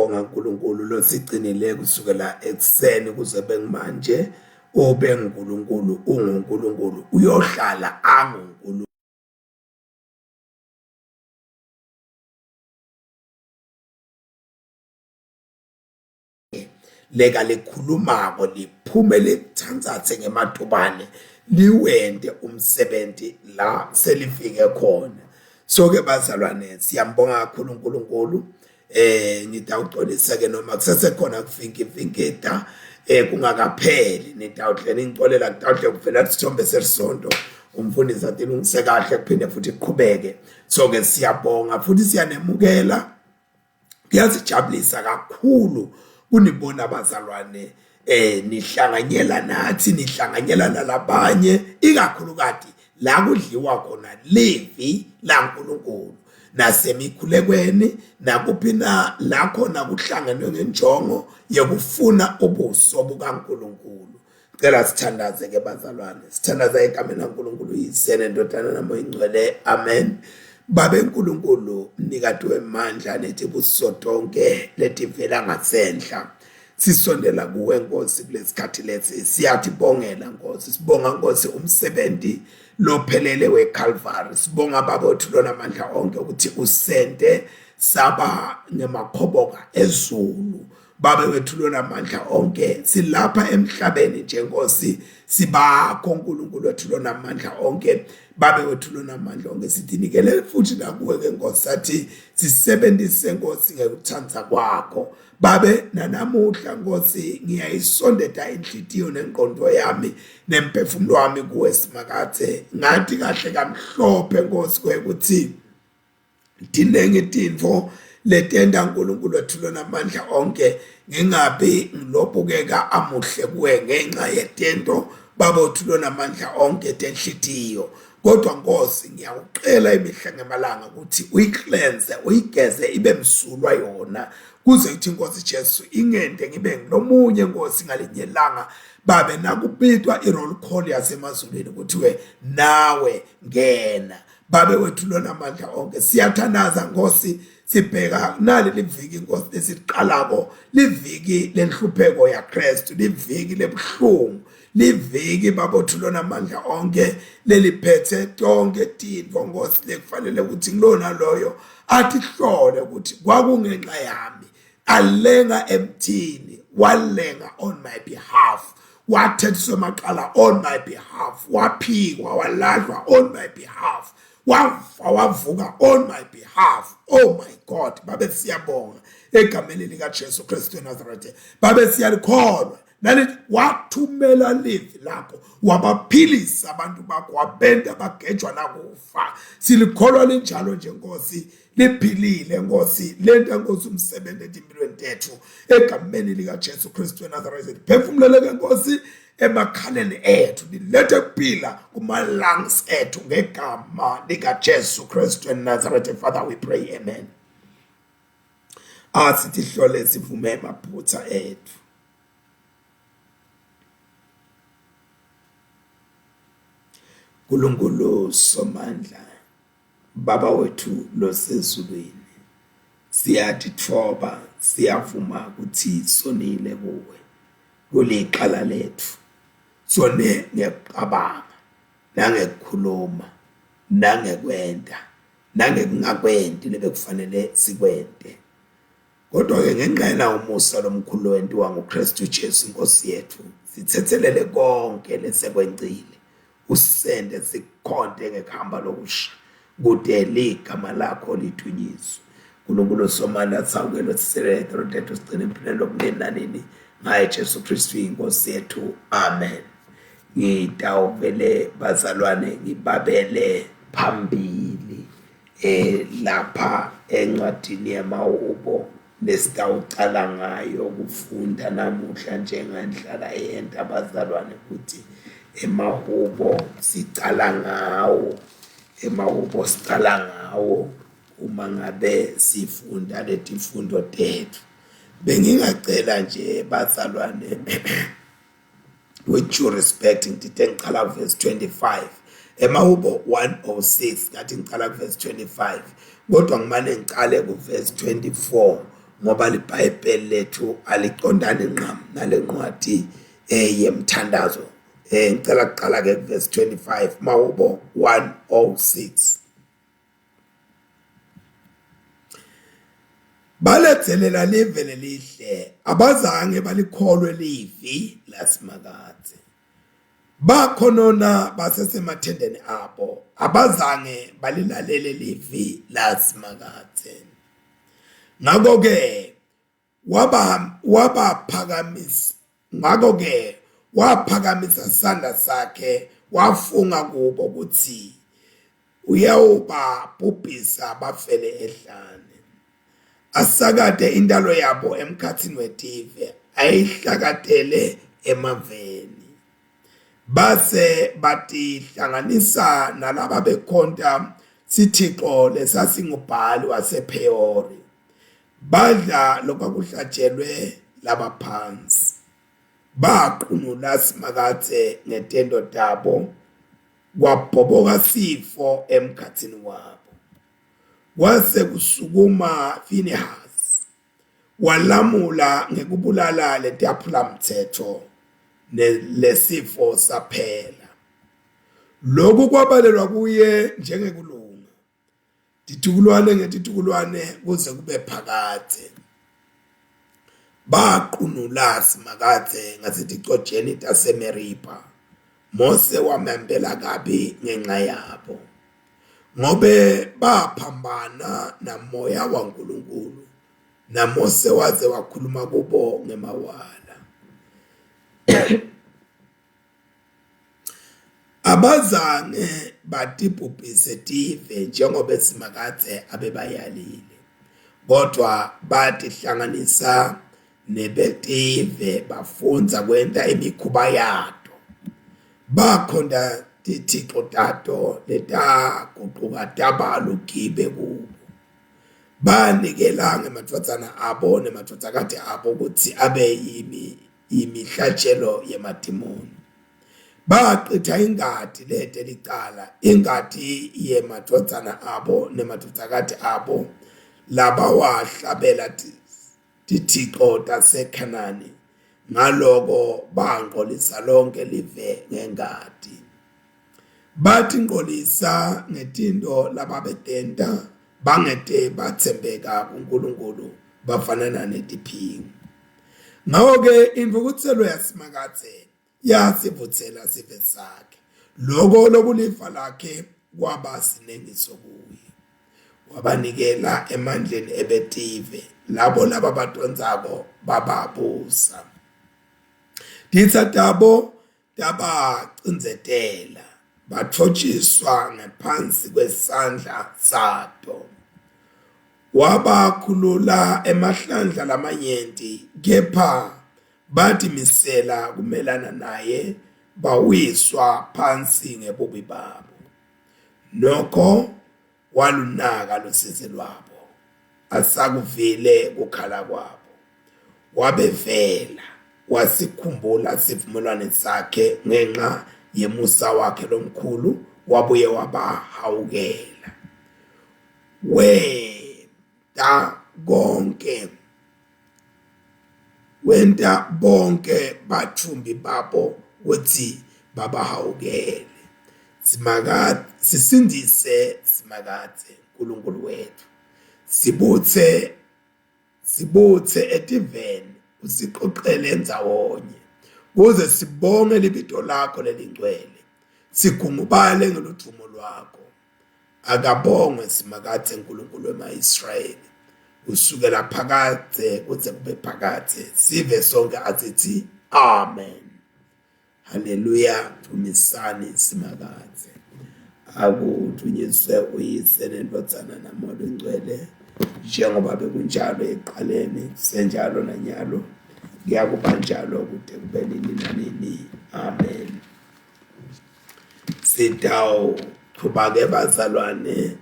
Siyambonga uNkulunkulu losigcinile kusukela ekuseni kuze bengimanje ube nguNkulunkulu unguNkulunkulu uyohlala anguNkulunkulu. Leka likhulumako liphume lithantsatse ngematubane liwente umsebenzi la selifike khona. So ke bazalwane siyambonga kakhulu uNkulunkulu eh ngitawuxolisa ke noma kusesekhona kufinkifinkita eh kungakapheli nitawuhle ningicolela kutawuhle kuvela isithombe selisonto umfundisi atilungise kahle kuphinde futhi kuqhubeke. So ke siyabonga futhi siyanemukela. Kuyasijabulisa kakhulu kunibona bazalwane eh nihlanganyela nathi nihlanganyela nalabanye ikakhulukati la kudliwa khona livi laNkulunkulu nasemikhulekweni nakuphi na la khona kuhlangenwe ngenjongo yokufuna ubuso bukaNkulunkulu. Cela sithandaze ke bazalwane. Sithandaza egameni laNkulunkulu Uyise neNdodana naMoya Ingcwele. Amen. Babe Nkulunkulu mnikati wemandla netibusiso tonke letivela ngasenhla. Sisondela kuwe Nkosi kulesikhathi lesi siyatibongela Nkosi. Sibonga Nkosi umsebenzi lophelele weCalvary. Sibonga Baba wethu lonamandla onke ukuthi usente saba ngemakhoboka ezulu. Babe wethu lonamandla onke silapha emhlabeni nje Nkosi sibakho uNkulunkulu wethu lonamandla onke babe wethu lonamandla onke sidinikele futhi nakuwe ke Nkosi sathi sisebenzise Nkosi ngekuthanda kwakho babe nanamuhla Nkosi ngiyayisondeta inhlitiyo nengqondo yami nemphefumulo wami kuwe simakathe ngathi kahle kamhlophe Nkosi kwekuthi Dinengi tintfo letenta uNkulunkulu wethu lonamandla onke ngingabi ngilobukeka amuhle kuwe ngenxa yetento babothu lonamandla onke tenhlitiyo kodwa Nkosi ngiyakucela imihla ngemalanga ukuthi uyiklenze uyigeze ibe msulwa yona kuze ithi Nkosi Jesu ingende ngibe ngilomunye Nkosi ngalinye ilanga babe nakubitwa i-roll call yasemazulwini kuthiwe nawe ngena. Babe wethu lonamandla onke siyathandaza Nkosi sibheka nali liviki Nkosi lesiqalako liviki lenhlupheko yaKristu liviki lebuhlungu liviki babothu lonamandla onke leliphethe tonke tintfo Nkosi lekufanele ukuthi ngilona loyo athi hlole ukuthi kwakungenxa yami alenga emthini walenga on my behalf wathethiswa amacala on my behalf waphikwa walahlwa on my behalf wafa wavuka on my behalf. Oh my God babe siyabonga egameni likaJesu Kristu eNazaretha babe siyalikholwa nalithi wathumela livi lakho wabaphilisa abantu bakho wabenta bagejwa nakufa. Silikholwa linjalo nje Nkosi liphilile Nkosi lento Nkosi umsebenzi etimpilweni tethu egameni likaJesu Kristu weNazaretha. Phefumuleleke Nkosi emakhaleni ethu lilethe kuphila kuma-lungs ethu ngegama likaJesu Kristu eNazaretha. Father we pray, amen. Asithi hlole sivume emaphutha ethu. Nkulunkulu Somandla Baba wethu losezulwini siyatitfoba siyavuma ukuthi sonile kuwe kuliqala lethu sone ngekucabanga nangekukhuluma nangekwenta nangekungakwenti lebekufanele sikwente. Kodwa-ke ngenxa yena umusa lomkhulu lowentiwa nguKristu Jesu inkosi yethu sithethelele konke lesekwencile usende sikukhonte ngekuhamba lokusha kude ligama lakho lidunyiswe. Nkulunkulu Somandla sawukelo siselele tethu sigcine impilo kunini nanini ngaye Jesu Kristu inkosi yethu amen. Ngitawuvele bazalwane ngibabele phambili eh lapha encwadini yamahubo lesitawucala ngayo kufunda namuhla njengendlala yenta abazalwane ukuthi emahubo sicala ngawo emahubo sicala ngawo uma ngabe sifunda letifundo tethu. Bengingacela nje bazalwane with due respect ngithe ngicala kuverse 25 emahubo 106 ngathi ngicala kuverse 25 kodwa ngimane ngicale kuverse 24. ngoba liBhayibheli lethu alicondani nqam nalencwadi eh yemthandazo eh ngicela kuqala ke verse 25 Mahubo 106 Baledzelela live lelihle abazange balikholwe livi lasimakadze Bakhonona basesemathendeni abo abazange balilalele livi lasimakadze Ngakho-ke waba wabaphakamisa ngakho-ke waphakamisa isandla sakhe wafunga kubo ukuthi uyawubabhubhisa bafele ehlane asakate intalo yabo emkhatsini wetive ayihlakatele emaveni base batihlanganisa nalaba bekhonta sithixo lesasingubhali wasePheyori badla lokwakuhlatshelwe labaphansi baqunula simakadze ngetento tabo kwabhoboka sifo emkhatsini wabo kwase kusukuma Finehasi walamula ngekubulala letaphulamthetho lesifo saphela lokhu kwabalelwa kuye njengekulunga titukulwane ngetitukulwane kuze kube phakadze baqunula simakadze ngaseticojeni taseMeriba Mose wamembela kabi ngenxa yabo ngobe baphambana namoya waNkulunkulu naMose waze wakhuluma kubo ngemawala Abazange batibhubhise tive njengobe Simakadze abebayalile, kodvwa batihlanganisa nebetive bafundza kwenta imikhuba yato. Bakhonta tithixo tato letagucuka taba lugibe kubo. Banikela ngemadvodzana abo nemadvodzakati abo kutsi abe yimi imihlatshelo yemadimoni bachitha ingati lete licala ingati yemadvodzana abo nemadvodzakati abo labawahlabela tithixo taseKhanani ngaloko bangcolisa lonke live ngengati batingcolisa ngetinto lababetenta bangete bathembeka kuNkulunkulu bafanana netiphingi ngako-ke intfukutselo yasimakadze yasivutsela sive sakhe loko lokulifa lakhe kwaba sinengiso kuye wabanikela emandleni ebetive labo lababatondzako bababusa titsa tabo tabacindzetela batfotjiswa ngephansi kwesandla sato wabakhulula emahlandla lamanyenti kepha batimisela kumelana naye bawiswa phansi ngebubi babo nokho walunaka lusizi lwabo asakuvile kukhala kwabo wabevela wasikhumbula sivumelwane sakhe ngenxa yemusa wakhe lomkhulu wabuye wabahawukela wenta konke wenta bonke bathumbi babo kutsi babahawukele Simakadze sisindise Simakadze uNkulunkulu wethu sibutse sibutse etiveni usiqoqele ndzawonye kuze sibonge libito lakho lelingcwele sigungubale ngeludvumo lwakho Akabongwe Simakadze Nkulunkulu wema-Israyeli kusukela phakadze kuze kube phakadze. Sive sonke asithi amen. Haleluya, dvumisani Simakadze. Akudvunyiswe uYise neNdvodzana naMoya Longcwele njengoba bekunjalo ekuqaleni kusenjalo nanyalo kuyakuba njalo kude kube nini nanini. Amen. Sitawuchuba-ke bazalwane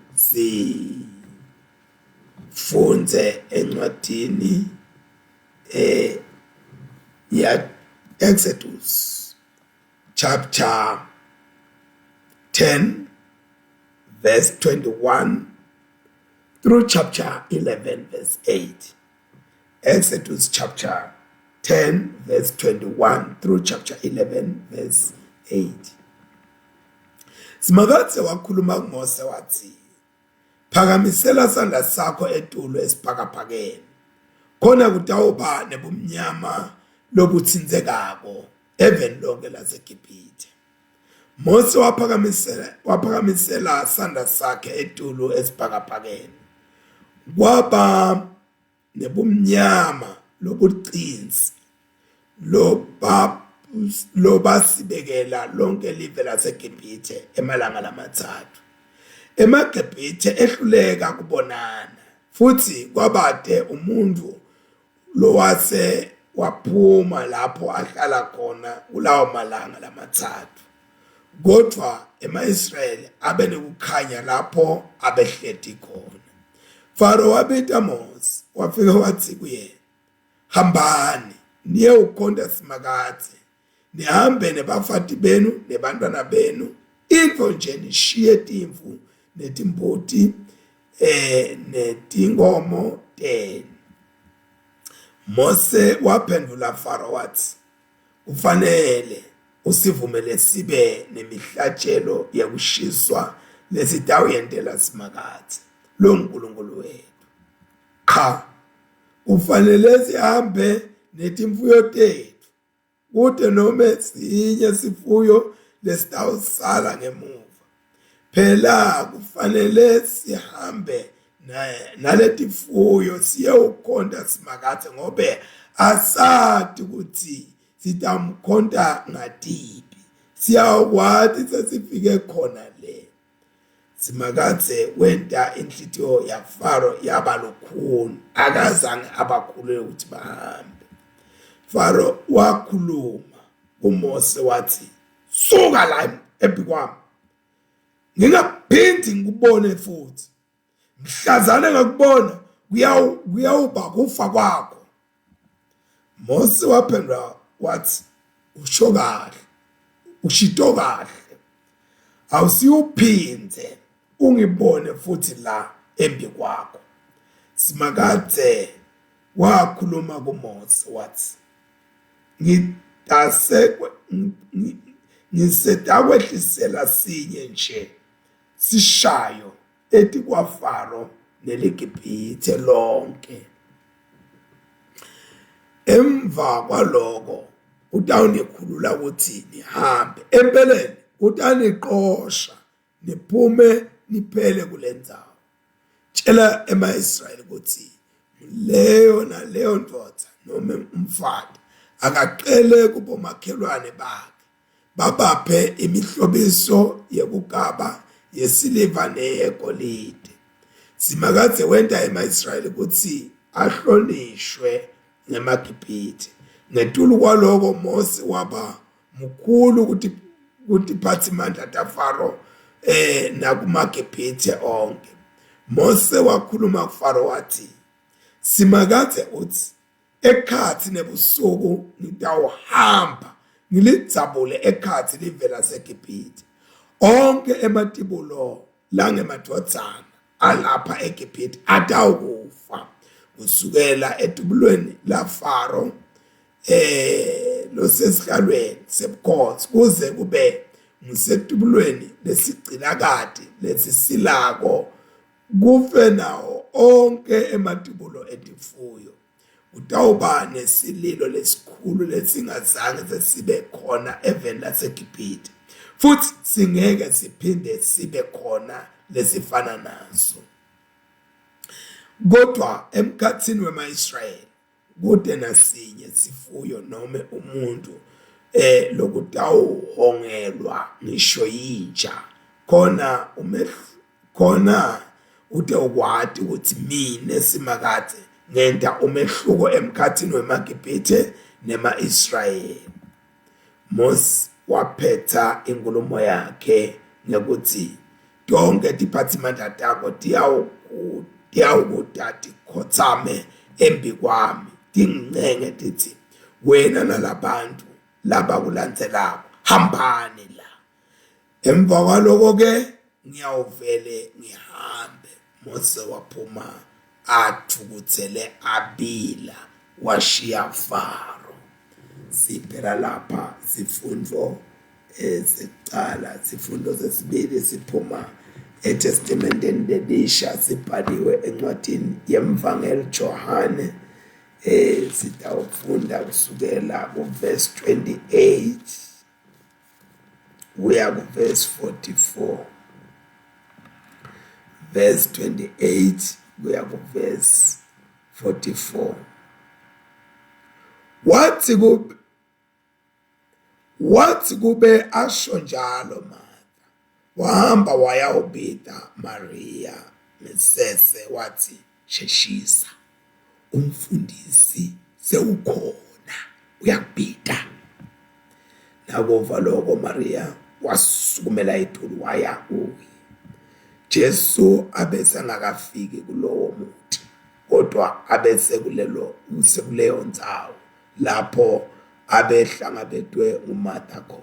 sifundze encwadini eh ya Exodus chapter 10 verse 21 through chapter 11 verse 8. Exodus chapter 10 verse 21 through chapter 11 verse 8. Simakadze wakhuluma kuMose wathi, Phakamisela sandla sakho etulu esibhakabhakeni, khona kutawuba nebumnyama lobutsintsekako eveni lonke laseGibhithe. Mose waphakamisela waphakamisela sandla sakhe etulu esibhakabhakeni, kwaba nebumnyama lobucinsi loba lobasibekela lonke live laseGibhithe emalanga lamatsatfu. EmaGibhithe ehluleka kubonana futsi kwabate umuntfu lowase waphuma lapho ahlala khona kulawo malanga lamatsatfu. Kodvwa ema-Israyeli abenekukhanya lapho abehleti khona. Faro wabita Mosi wafike watsi kuye, Hambani niyewukhonta Simakadze, nihambe nebafati benu nebantfwana benu, intfo nje nishiye timvu netimbuti eh netinkhomo tenu. Mose waphendvula Faro watsi, Kufanele usivumele sibe nemihlatshelo yekushiswa lesitawuyentela Simakadze longuNkulunkulu wetfu. Cha, kufanele sihambe netimfuyo tetfu kute nome sinye sifuyo lesitawusala ngemuva. Phela kufanele sihambe naletifuyo siyewukhonta Simakadze ngobe asati kutsi sitamkhonta ngatiphi. Siyawukwati sesifike khona le. Simakadze wenta inhlitiyo yaFaro yaba lukhuni, akazange abakhulule ukuthi bahambe. Faro wakhuluma kuMose wathi, "Suka la embi kwami. Ngingaphindi ngikubone futhi. Mhlazane ngakubona kuyawuba kufa kwakho." Mose waphendula wathi, "Usho kahle. Ushito kahle. Awusiyuphindze ungibone futhi la embi kwakho." Simakadze wakhuluma kuMose wathi, "Ngitase ngisetakwehlisela sinye nje sishayo etikwaFaro neliGibhithe lonke. Emva kwaloko utawunikhulula kutsi nihambe. Empeleni utaniqosha niphume niphele kule ndzawo. Tjela ema-Israyeli kutsi leyo naleyo ndvodza nome umfati akacele kubomakhelwane bakhe babaphe imihlobiso yekugaba yesiliva neyegolide. Simakadze wenta ema-Israyeli kutsi ahlonishwe ngemaGibhithe. Ngetulu kwaloko Mosi waba mkhulu kutiphatsimandla taFaro eh nakumaGibhithe onke. Mose wakhuluma kuFaro wathi, Simakadze utsi, Ekhatsi nebusuku ngitawuhamba ngilidzabule ekhatsi live laseGibhithe. Onkhe ematibulo langemadvodzana alapha eGibhithe atawukufa kusukela etubulweni laFaro eh losesihlalweni sebukhosi kuze kube ngusetubulweni lesigcilakati lesisilako kufe nawo onke ematibulo etifuyo. Kutawuba nesililo lesikhulu lesingazange sesibe khona eveni laseGibhithe futsi singeke siphinde sibe khona lesifana naso. Kodwa emkhatsini wema-Israyeli kute nasinye sifuyo nome umuntfu eh lokutawuhongelwa ngisho yinja khona khona ute ukwati ukuthi mine Simakadze ngenta umehluko emkhatsini wemaGibhithe nema-Israyeli. Mosi waphetsa inkhulumo yakhe ngekutsi tonkhe tiphatsimandla takho tiyawukuta tikhotsame embikwami tingincenge titsi, Wena nalabantfu labakulandzelako hambani la. Emva kwaloko-ke ngiyawuvele ngihambe. Mose waphuma atfukutsele abila. washiya Faro. Siphela lapha sifundvo esekucala sifundo sesibili siphuma eTestamenteni lelisha sibhaliwe encwadini yemvangeli Johane eh sitawufunda kusukela kuverse 28 kuya kuverse 44 verse 28 kuya kuverse 44 wathi ku Wathi kube asho njalo Martha, wahamba wayawubita Mariya ngesese wathi, Sheshisa, umfundisi sewukhona uyakubita. Nakuva loko Mariya wasukumela etulu waya kuye. Jesu abesengakafiki kulowo muti, kodwa abesekulelo sekuleyo ndzawo lapho abehlangabetwe nguMartha khona.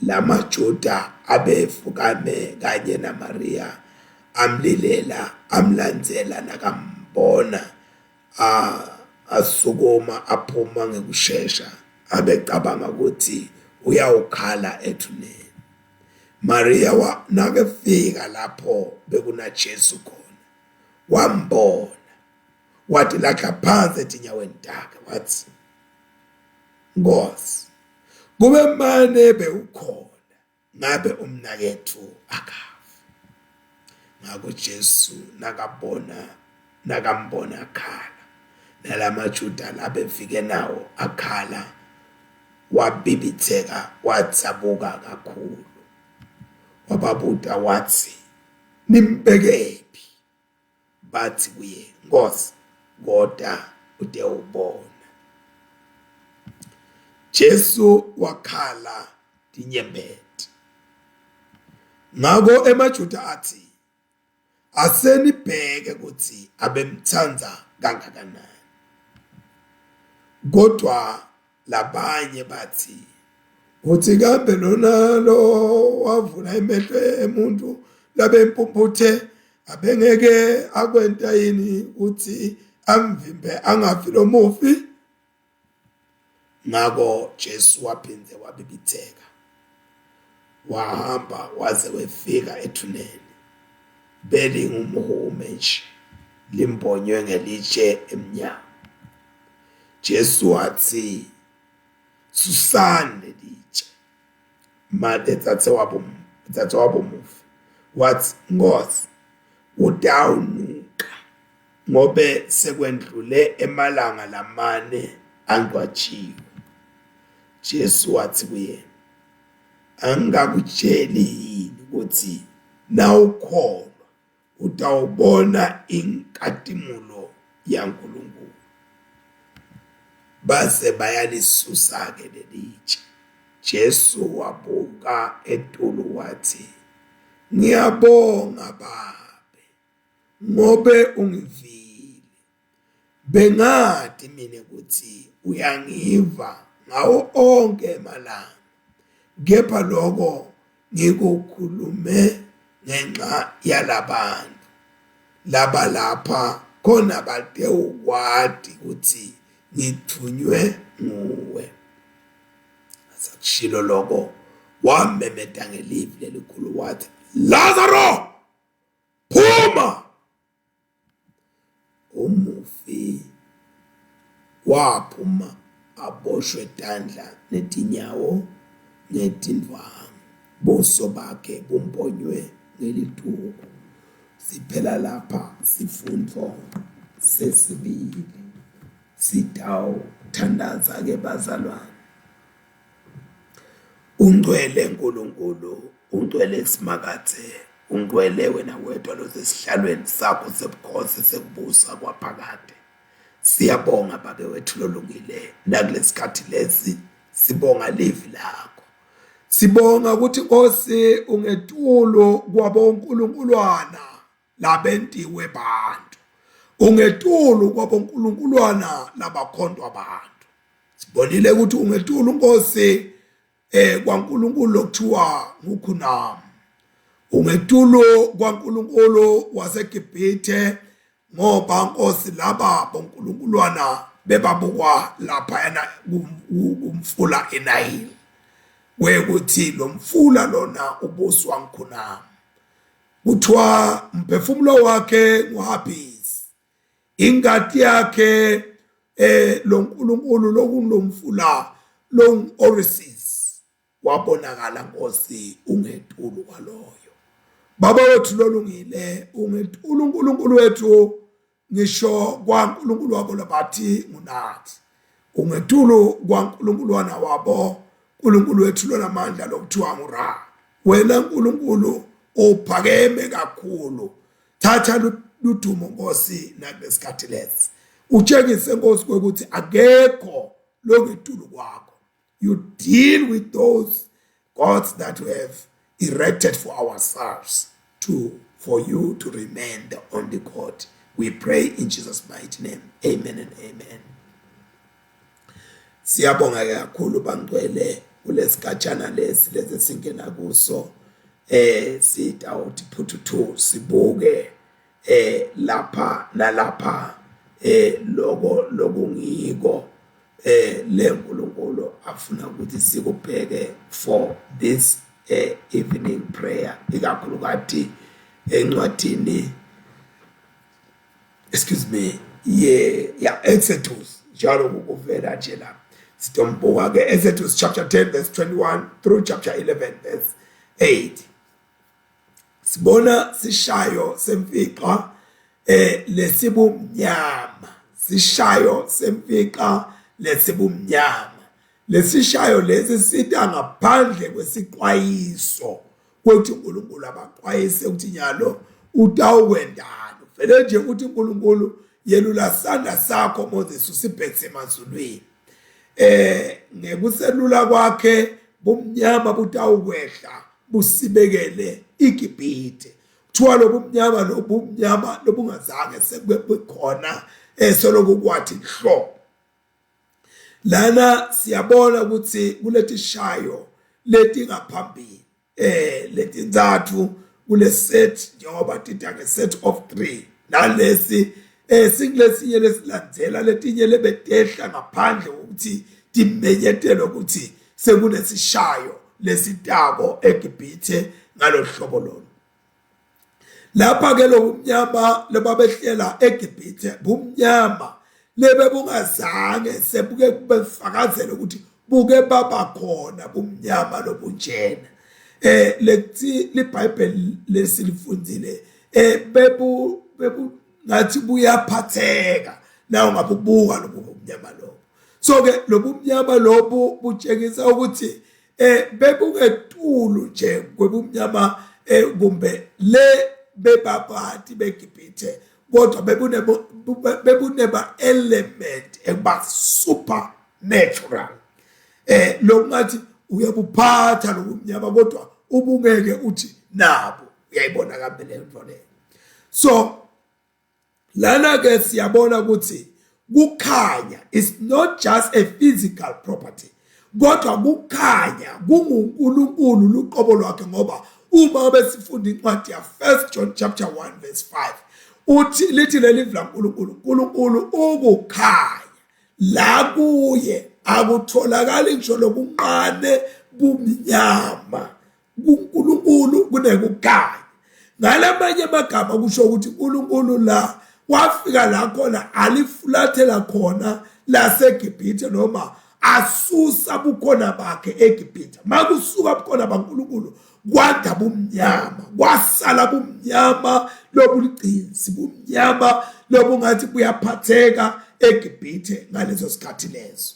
LamaJuda abefukame kanye naMariya amlilela amlandzela nakambona asukuma aphuma ngekushesha abecabanga ukuthi uyawukhala ethuneni. Mariya wa nakefika lapho bekunaJesu khona wambona wathi lahla phansi etinyaweni takhe wathi Nkosi kube mane bewukhona ngabe umnakethu akafi ngakho Jesu nakabona nakambona akhala nalamaJuda labefike nawo akhala wabibitheka wadzabuka kakhulu wababuta wathi nimbekephi Bathi kuye, Nkosi, koda utewubona. Jesu wakhala tinyembeti. Ngako emaJuda athi, Asenibheke kutsi abemtsandza kangakanani. Kodwa labanye bathi uthi kambe lona lo wavula emehlo emuntu labempumputhe abengeke akwenta yini ukuthi amvimbe angafi lo mufi ngako Jesu waphinde wabibitheka wahamba waze wefika ethuneni belingumhume nje limbonywe ngelitshe emnyango Jesu wathi susani lelitshe mate tsatse wabo tsatse wabo mufi wathi Nkosi utawunuka ngobe sekwendlule emalanga lamane angcwatshiwe Jesu wathi kuye angikakutsheli yini ukuthi nawukholwa utawubona inkatimulo yaNkulunkulu. Base bayalisusa-ke lelitshe. Jesu wabuka etulu wathi, Ngiyabonga Babe, ngobe ungivile. Bengati mina kutsi uyangiva ngawo onkhe emalanga, kepha loko ngikukhulume ngenxa yalabantu labalapha khona batewukwati kutsi ngitfunywe nguwe. Asakushilo loko wamemeta ngelivi lelikhulu wathi, Lazaro, phuma! Umufi waphuma aboshwe tandla netinyawo ngetindvwangu, buso bakhe bumbonywe ngelituku. Siphela lapha sifundvo sesibili. Sitawuthandaza-ke bazalwane. Ungcwele Nkulunkulu, ungcwele Simakadze, ungcwele wena wedwa losesihlalweni sakho sebukhosi sekubusa kwaphakade. Siyabonga Babe wethu lolungile nakulesikhathi lesi sibonga livi lakho. Sibonga ukuthi Nkosi ungetulu kwaboNkulunkulwana labentiwe bantu. Ungetulu kwaboNkulunkulwana labakhontwa bantu. Sibonile ukuthi ungetulu Nkosi eh kwaNkulunkulu lokuthiwa nguKhunam. Ungetulu kwaNkulunkulu waseGibhithe ngoba Nkosi laba bonkulunkulwana bebabukwa laphayana kumfula eNayile kwekuthi lo mfula lona ubuswa ngikhunami kuthiwa mphefumulo wakhe nguHabisi ingati yakhe eh lo nkulunkulu lokulomfula lo Orisis wabonakala Nkosi ungetulu kwaloyo baba wethu lolungile ungetulu uNkulunkulu wethu ngisho kwaNkulunkulu wabo labathi ngunathi ungetulu kwaNkulunkulu wana wabo uNkulunkulu wethu lonamandla lokuthiwa nguRa wena nkulunkulu uphakeme kakhulu thatha ludumo Nkosi nakulesikhathi lesi utshengise Nkosi ukuthi akekho longetulu kwakho you deal with those gods that we have erected for ourselves to for you to remain the only God we pray in Jesus mighty name amen and amen Siyabonga kakhulu bangcwele kulesigatshana lesi lezi singena kuso eh sitawuthi phuthu sibuke eh lapha nalapha eh loko lokungiko eh leNkulunkulu afuna ukuthi sikubheke for this eh, evening prayer ikakhulukati encwadini excuse me ye ya Exodus njalo kuvela nje la sitombuka ke Exodus chapter 10 verse 21 through chapter 11 verse 8 sibona sishayo semfiqa eh lesibumnyama sishayo semfiqa lesibumnyama lesishayo lesi sita ngaphandle kwesixwayiso kwekuthi uNkulunkulu abaxwayise ukuthi nyalo utawukwendani vele nje uthi uNkulunkulu yelula sandla sakho Moses usibhekise emazulwini eh ngekuselula kwakhe bumnyama butawukwehla busibekele iGibhithe kuthiwa lobumnyama lobumnyama lobungazange sekube khona esoloko kwathi nhlo lana siyabona ukuthi kuletishayo letingaphambili eh letintsatfu kule set njengoba tita nge set of 3 nalesi eh sikulesinye lesilandzela letinye lebetehla ngaphandle kokuthi timenyetelwe ukuthi sekunesishayo lesitako eGibhithe ngalohlobo lolu lapha ke lobumnyama lobabehlela eGibhithe bumnyama lebe bungazange sebuke befakazela ukuthi buke baba khona bumnyama lobunjena eh lekuthi liBhayibheli lesilifundile eh bebu bebu ngathi buyaphatheka la ungabubuka lobu bumnyama lobo so ke lobumnyama lobu butshengisa ukuthi eh bebungetulu nje kwebumnyama eh kumbe le bebaphathi beGibhithe kodwa bebune bebuneba element ekuba supernatural eh lokungathi uyabuphatha lobumnyama kodwa ubungeke uthi nabo uyayibona kambe leyo nto leyo so lana ke siyabona ukuthi kukhanya is not just a physical property kodwa kukhanya kunguNkulunkulu luqobo lwakhe ngoba uma besifunda incwadi ya 1 John chapter 1 verse 5 uthi lithi leli vla uNkulunkulu uNkulunkulu ukukhanya la kuye akutholakali ngisho lokunqane bumnyama kuNkulunkulu kunekukhanya ngalamanye amagama kusho ukuthi uNkulunkulu la wafika la khona alifulathela khona laseGibhithe noma asusa bukhona bakhe eGibhithe makusuka bukhona baNkulunkulu kwanda bumnyama kwasala bumnyama lobuligcinsi bumnyama lobungathi buyaphatheka eGibhithe ngaleso sikhathi leso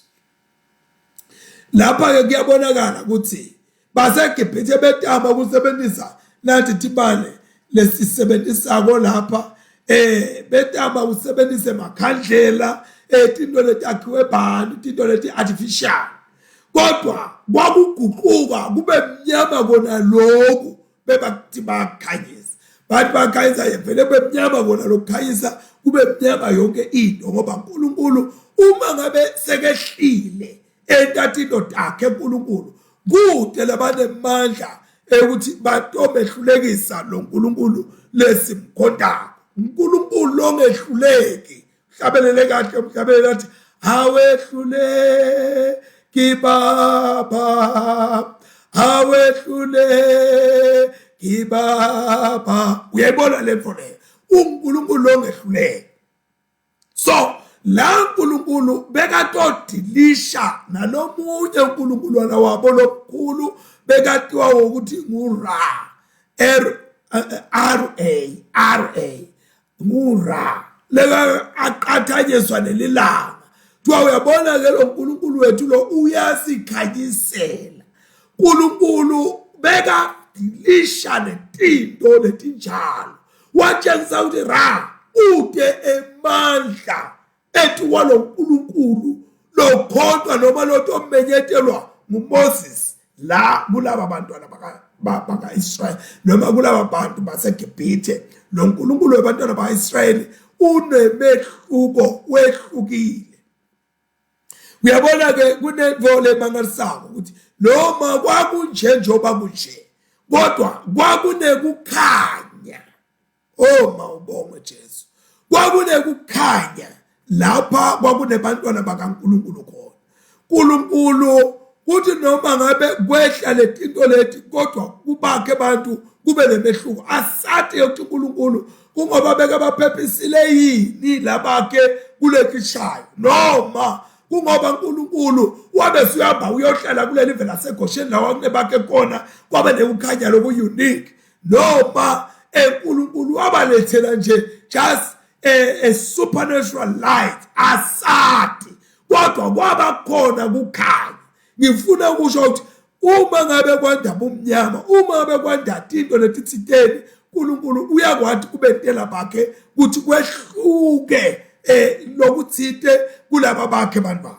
lapha ke kuyabonakala ukuthi baseGibhithe betama ukusebenzisa nathi tibane lesisebenzisako lapha eh betama usebenzise makhandlela eh tinto letakhiwe bantu tinto leti artificial kodwa kwakuguquka kube mnyama kona lokhu bebakuthi bayakhanyisa bathi bakhanyisa vele kube mnyama kona lokukhanyisa kube mnyama yonke into ngoba uNkulunkulu uma ngabe sekehlile entathi indoda yakhe uNkulunkulu kude labanemandla ekuthi batomehlulekisa lo nkulunkulu lesimkhontayo uNkulunkulu longehluleki hlabelele kahle umhlabeleli athi Awehluleki baba, awehluleki baba. Uyayibona le nto leyo, uNkulunkulu ongehluleki. So la uNkulunkulu bekatodilisha nalomunye uNkulunkulu wabo lomkhulu bekatiwa ngokuthi nguRa, R R A R A, nguRa, leka aqhathanyiswa nelilanga. Kuthiwa uyabona ke lo nkulunkulu wethu lo uyasikhanyisela. Nkulunkulu beka dilisha letinto letinjalo, watshengisa ukuthi Ra ude emandla ethi walo nkulunkulu lokhontwa noma lotomenyetelwa nguMoses la kulaba bantwana baka-Israyeli noma kulaba bantu baseGibhithe. Lo nkulunkulu webantwana baka-Israyeli unemehluko, wehlukile. Uyabona ke kunento lemangalisako ukuthi noma kwakunje njengoba kunje, kodwa kwakunekukhanya. Oh mawubongwe Jesu. Kwakunekukhanya lapha, kwakunebantwana bakaNkulunkulu khona. uNkulunkulu kuthi noma ngabe kwehla letinto leti, kodwa kubakhe abantu kube nemehluko. Asathi ukuthi uNkulunkulu kungoba beke baphephisile yini labakhe kulekishayo, noma kungoba uNkulunkulu wabe suyahamba uyohlala kuleli vela laseGosheni la wakunebakhe khona, kwabe nekukhanya loku unique, noma eNkulunkulu wabalethela nje just a supernatural light. Asathi, kodwa kwaba khona kukhanya. Ngifuna ukusho ukuthi uma ngabe kwanda bumnyama, uma ngabe kwanda tinto letitsiteni, uNkulunkulu uyakwati kubentela bakhe ukuthi kwehluke lokuthite kulaba bakhe bantwana.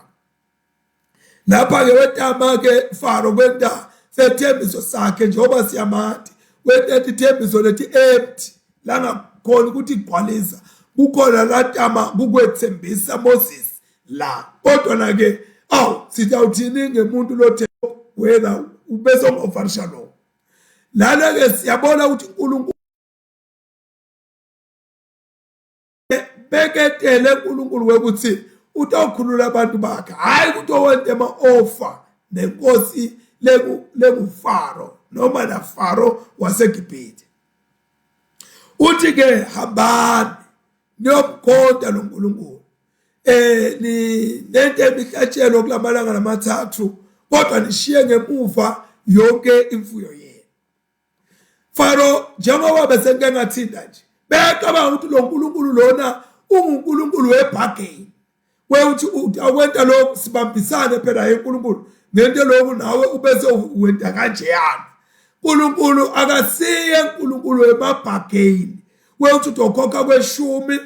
Lapha ke wetama ke Faro kwenta sethembiso sakhe njengoba siyamati, wenta ithembiso lethi empty langakhona ukuthi igcwalisa. Kukhona latama kukwethembisa Moses la, kodwa na ke awu sitawuthini ngemuntu lothe wena ubese ungofarisha lo. Lana ke siyabona ukuthi uNkulunkulu beketele uNkulunkulu wekuthi utawukhulula abantu bakhe, hayi ukuthi owente ema-ofa nenkosi lenguFaro noma naFaro waseGibhithe. Uthi ke hambani niyomkhonta lo nkulunkulu, ni nente imihlatshelo kulamalanga lamathathu, kodwa nishiye ngemuva yonke imfuyo yenu. Faro njengoba bese ngike ngathinta nje, beyacabanga ukuthi lo nkulunkulu lona ungunkulunkulu webhageni, wewuthi awukwenta lokhu sibambisane phela yenkulunkulu ngento lokhu nawe ubese wenta kanjeyana. uNkulunkulu akasiye uNkulunkulu wemabhageni wewuthi utokhokha kweshumi,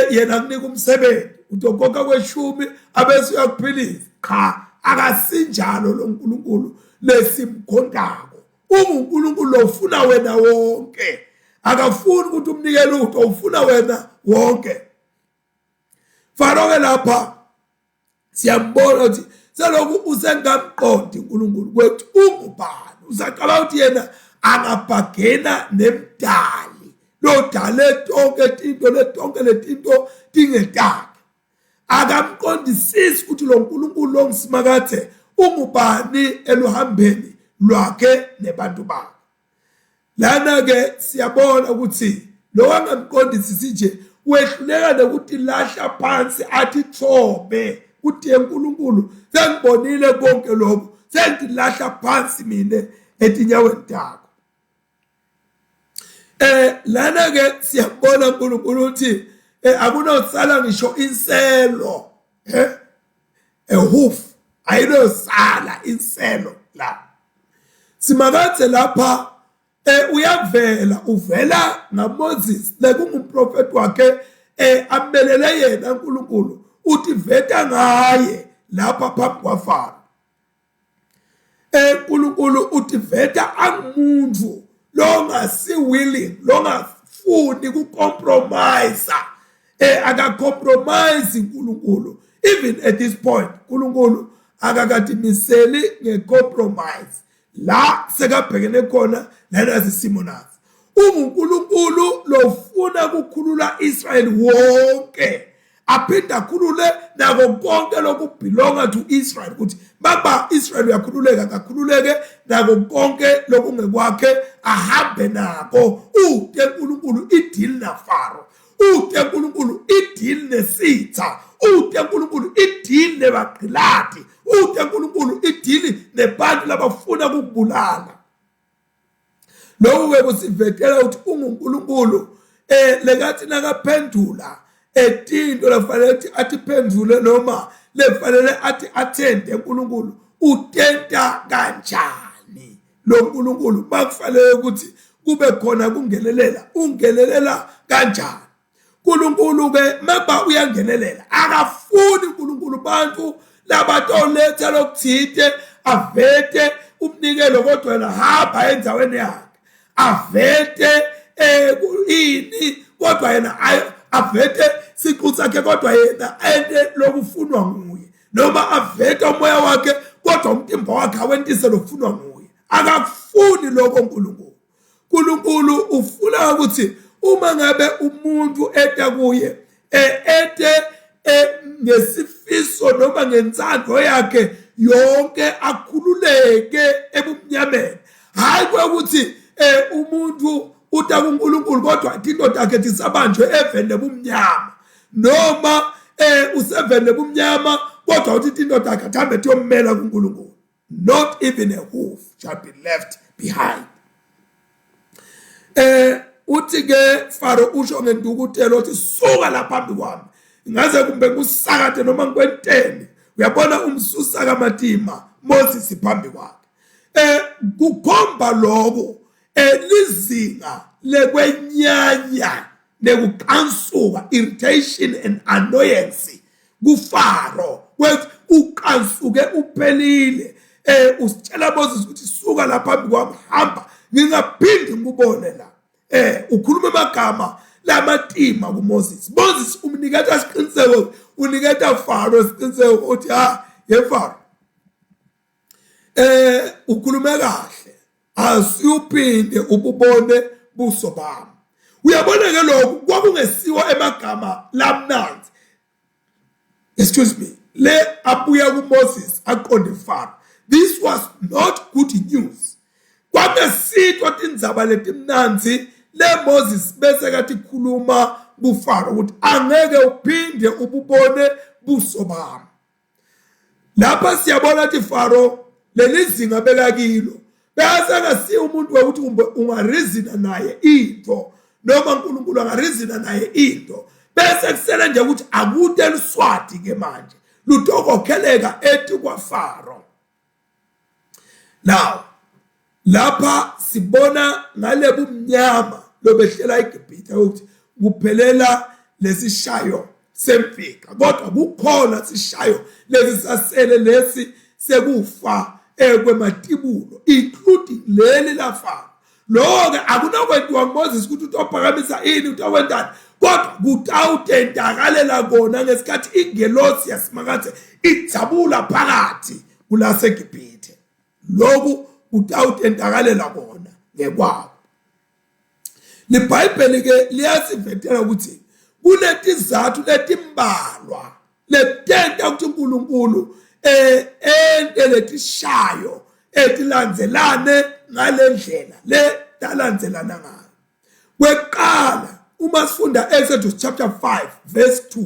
yena kunika umsebenzi, utokhokha kweshumi abese uyakuphilisa. Cha, akasinjalo lo nkulunkulu lesimkhontako. UnguNkulunkulu lofuna wena wonke, akafuni ukuthi umnike lutho, ufuna wena wonke. Faro ke lapha siyambona ukuthi selokhu usengamqondi uNkulunkulu kwethu ungubani, usacabanga ukuthi yena angabhagena nemdali lodale tonke tinto letonke letinto tingetakhe. Akamqondisisi ukuthi lo nkulunkulu lo ngisimakathe ungubani eluhambeni lwakhe nebantu bakhe. Lana ke siyabona ukuthi lo angamqondisisi nje wehluleka nokutilahla phansi athi thobe kuthi eNkulunkulu sengibonile konke lokho, sengilahla phansi mina etinyaweni takho. Lana ke siyabona uNkulunkulu uthi akunosala ngisho inselo, a hoof ayinosala inselo la. Simakathe lapha uyavela, uvela ngaMoses lekungumprofeti wakhe, amelele yena uNkulunkulu, uthi veta ngaye lapha phambi kwaFaro. uNkulunkulu uthi veta angumuntu longasi willing, longafuni kucompromise, akacompromise uNkulunkulu. Even at this point uNkulunkulu akakatimiseli ngecompromise la sekabhekene khona nalezi simo nazo. UnguNkulunkulu lofuna ukukhulula Israel wonke, Aphinde akhulule nako konke lokubhilonga to Israel, ukuthi baba Israel uyakhululeka, kakhululeke nako konke lokungekwakhe, ahambe nako. Ude uNkulunkulu ideal naFaro, ude uNkulunkulu ideal nesitha, ude uNkulunkulu ideal nebagqilati, ude uNkulunkulu ideal nebantu labafuna ukukubulala. Lokhu-ke kusivetela ukuthi unguNkulunkulu lekathi nakaphendula etinto lafanele ukuthi atiphendule noma lefanele athi athente uNkulunkulu, utenta kanjani lo nkulunkulu? Bakufanele ukuthi kube khona kungenelela, ungenelela kanjani uNkulunkulu ke? Maba uyangenelela, akafuni uNkulunkulu bantu labatoletha lokuthite, avete umnikelo kodwa yena hamba endaweni yakhe, avete ini kodwa yena avete siqu sakhe kodwa yena ente lokufunwa nguye, noma avete umoya wakhe kodwa umtimba wakhe awentise lokufunwa nguye. Akakufuni lokho uNkulunkulu. uNkulunkulu ufuna ukuthi uma ngabe umuntu eta kuye, ete ngesifiso noma ngentsando yakhe yonke, akhululeke ebumnyameni. Hayi kwekuthi umuntu uta kuNkulunkulu kodwa into takhe tisabanjwe eveni lebumnyama, noma useveni lebumnyama kodwa uthi into takhe athambe tiyommela kuNkulunkulu. Not even a hoof shall be left behind. Uthi ke Faro usho ngentukutelo uthi suka lapha phambi kwami, ngaze kumbe kusakade noma ngikwenteni. Uyabona umsusa kamatima Moses phambi kwakhe. Kukhomba lokho lizinga lekwenyanya nekuqansuka, irritation and annoyance kuFaro, kwethi uqansuke uphelile. Usitshela Moses ukuthi suka lapha phambi kwami, hamba, ngingaphindi ngikubone la. Ukhuluma amagama lamatima kuMoses. Moses umniketa isiqiniseko, uniketa Faro isiqiniseko ukuthi ha ye Faro, ukhulume kahle, asiyuphinde ububone buso bami. Uyabona ke lokhu kwakungesiwo emagama lamnanzi, excuse me, le abuya kuMoses aqonde Faro. This was not good news. Kwakungesitwa tindzaba letimnandzi le Moses bese kathi khuluma kuFaro ukuthi angeke uphinde ububone buso bami. Lapha siyabona ukuthi Faro leli zinga bekakilo bekasengasiye umuntu wokuthi kumbe ungarizina naye into noma uNkulunkulu angarizina naye into, bese kusele nje ukuthi akude luswati ke manje lutokokheleka ethi kwaFaro. Now lapha sibona ngale bumnyama lobehlela iGibhithe ukuthi kuphelela lesishayo semfika, kodwa kukhona sishayo lesi sasele lesi sekufa ekwematibulo, including leli laFaro. Lokho-ke akunakwentiwa nguMoses ukuthi utophakamisa ini, utokwentani, kodwa kutawutentakalela kona ngesikhathi ingelosi yasimakathe idzabula phakathi kulaseGibhithe. Lokhu kutawutentakalela kona ngekwabo. LiBhayibheli ke liyasivetela ukuthi kunetizathu letimbalwa letenta ukuthi uNkulunkulu ente letishayo etilandzelane ngalendlela le talandzelana ngayo. Kweqala uma sifunda Exodus chapter 5 verse 2,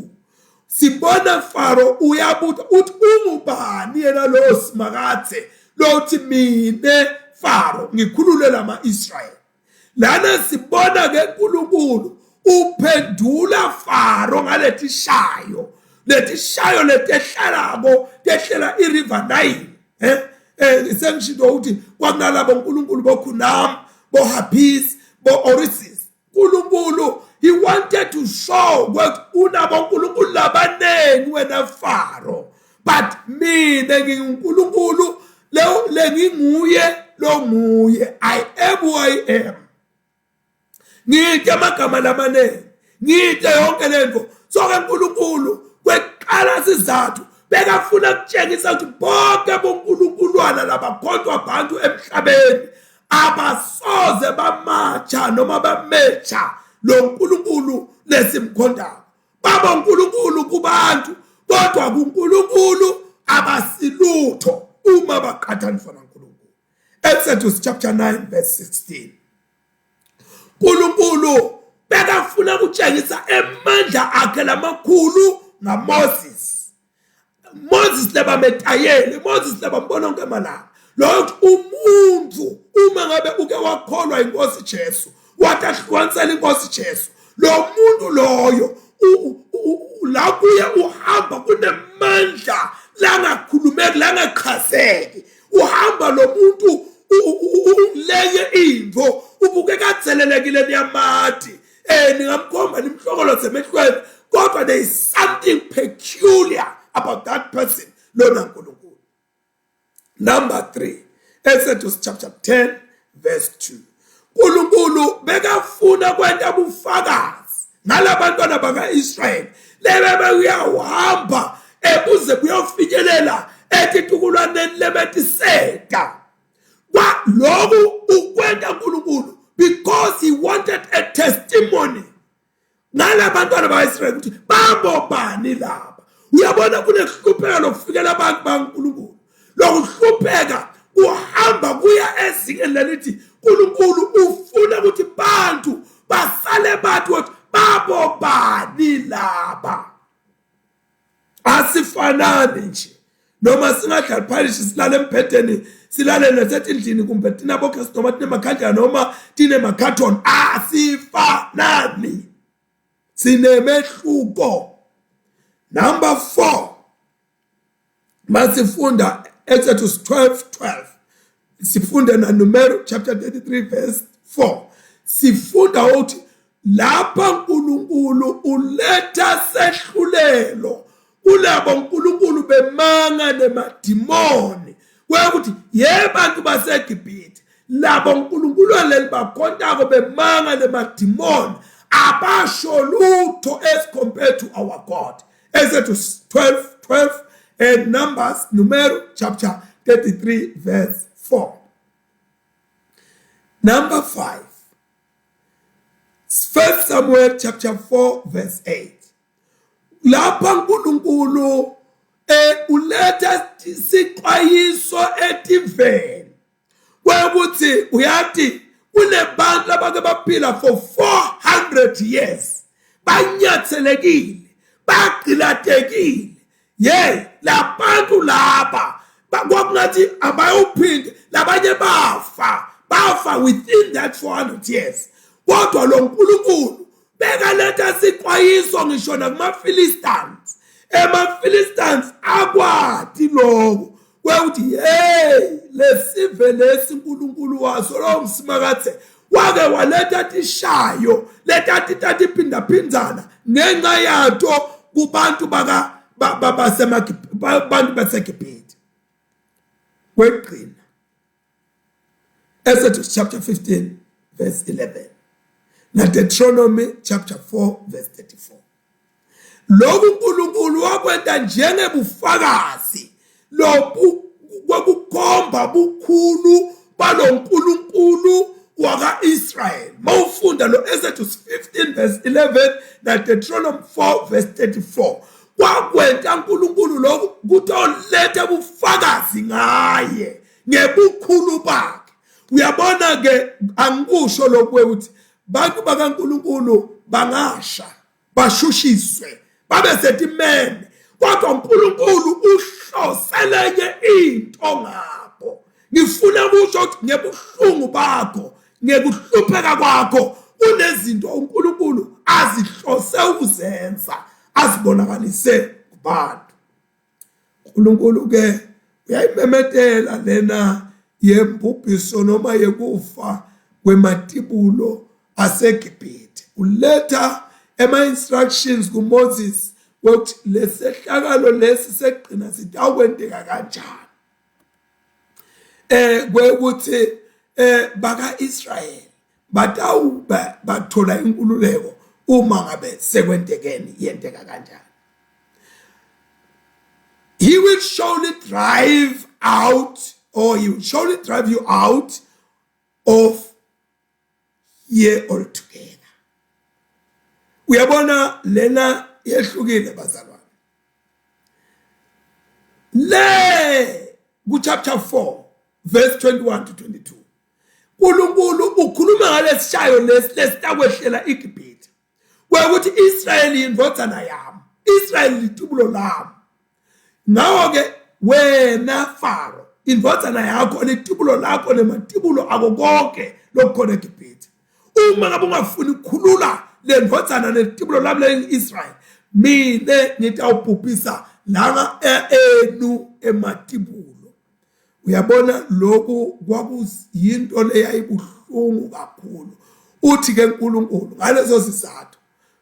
sibona Faro uyabuta uthi ungubani yena lo simakathe lothi mine Faro ngikhulule lama-Israyeli. Lana sibona ke uNkulunkulu uphendula Faro ngaletishayo, letishayo letehlalako tehlela iRiver Nile. Sengishilo ukuthi kwakunalabo uNkulunkulu boKhunam, boHapis, bo-Orisis. uNkulunkulu he wanted to show ukuthi unabo uNkulunkulu labanengi wena Faro, but mina nginguNkulunkulu lo lenginguye longuye. I am who I am. Ngithe amagama lamaningi, ngithe yonke lento. So ke uNkulunkulu kweqala sizathu bekafuna ukutshengisa ukuthi bonke bonkulunkulwana labakhontwa abantu emhlabeni abasoze bamatsha noma bametsha lo nkulunkulu lesimkhondayo. Baba uNkulunkulu kubantu kodwa kuNkulunkulu abasilutho uma baqhathaniswa naNkulunkulu. Exodus chapter 9 verse 16. uNkulunkulu bekafuna ukutshengisa emandla akhe lamakhulu ngaMoses. Moses labametayele Moses labambona onke amalanga loyo ukuthi umuntu uma ngabe uke wakholwa inkosi Jesu watahlukanisela inkosi Jesu lo muntu loyo la kuye uhamba kunemandla langakhulumeki langachazeki uhamba lo muntu ungilenye into ubukeka adzelelekile niyamati eh ningamkhomba nimhlokoloze emehlweni kodwa there is something peculiar about that person lona nkulunkulu number 3 Exodus chapter 10 verse 2 uNkulunkulu bekafuna kwenta bufakazi ngalabantwana bakaIsrayeli lebe beyahamba ebuze buyofinyelela etitukulwaneni lebetiseta kwa lokhu ukwenta uNkulunkulu because he wanted a testimony ngalabantwana bakaIsrayeli ukuthi babobani laba uyabona kunekuhlupheka lokufikela abantu baNkulunkulu lokuhlupheka kuhamba kuya ezingeni lelithi uNkulunkulu ufuna ukuthi bantu basale bathi ukuthi babobani laba asifanani nje noma singadlali phalishi silale embhedeni silale nasetindlini kumbe tinabokesi noma tinemakhandlela noma tinemakhathoni asifanani sinemehluko number 4 masifunda Exodus 12 12 sifunda na Numero chapter 33 verse 4 sifunda ukuthi lapha uNkulunkulu uletha sehlulelo kulabo uNkulunkulu bemanga nemadimoni kwekuthi yebantu baseGibhithe labo uNkulunkulu leli bakhontako bemanga nemadimoni abasho lutho as compared to our God Exodus 12 12 and Numbers Numero chapter 33 verse 4 Number 5 First Samuel chapter 4 verse 8 lapha uNkulunkulu eh uletha isixwayiso etiveni kwekuthi uyati kunebantu abake baphila for 400 years banyathelekile bagqilatekile yey labantu laba kwakungathi abayophinde labanye bafa bafa within that 400 years kodwa lo nkulunkulu bekaletha sixwayiso ngisho nakumaphilistines emaphilistines akwati lokho kwekuthi hey lesive lesi uNkulunkulu waso lo msimakathe wake waletha tishayo letatitatiphindaphindzana ngenxa yato kubantu baka babantu baseGibhithe kwegcina Exodus chapter 15 verse 11 na Deuteronomy chapter 4 verse 34 lokhu uNkulunkulu wakwenta njengebufakazi lobu kwekukhomba bukhulu baloNkulunkulu waka-Israyeli mawufunda lo Exodus 15 verse 11 na Deuteronomy 4 verse 34 kwakwenta uNkulunkulu lokhu kutoletha ubufakazi ngaye ngebukhulu bakhe uyabona ke angikusho lokhu ukuthi bantu bakaNkulunkulu bangasha bashushiswe babe setimene kodwa uNkulunkulu uhloselenye into ngabo ngifuna kusho ukuthi ngebuhlungu bakho ngekuhlupheka kwakho kunezinto uNkulunkulu azihlose ukuzenza azibonakalise kubantu uNkulunkulu ke uyayimemetela lena yembubhiso noma yekufa kwematibulo aseGibhithe uletha ema-instructions kuMoses ukuthi lesehlakalo lesi sekugcina sitawukwenteka kanjani eh kwekuthi eh baka-Israyeli batawuba bathola inkululeko uma ngabe sekwentekeni yenteka kanjani he will surely drive out or he will surely drive you out of here altogether uyabona lena yehlukile bazalwane. Le ku chapter 4 verse 21 to 22. uNkulunkulu ukhuluma ngalesishayo lesi lesitakwehlela iGibhithe. Kwekuthi Israyeli indvodzana yami, Israyeli litubulo lami. Ngawo-ke wena Faro, indvodzana yakho litubulo lakho nematibulo ako konke lokukhona eGibhithe. Uma ngabe ungafuni ukukhulula le ndvodzana lelitibulo lami leli-Israyeli, mine ngitawubhubhisa langa e-, enu ematibulo. Uyabona lokhu kwakuyinto leyayibuhlungu kakhulu. Uthi ke uNkulunkulu ngaleso sizathu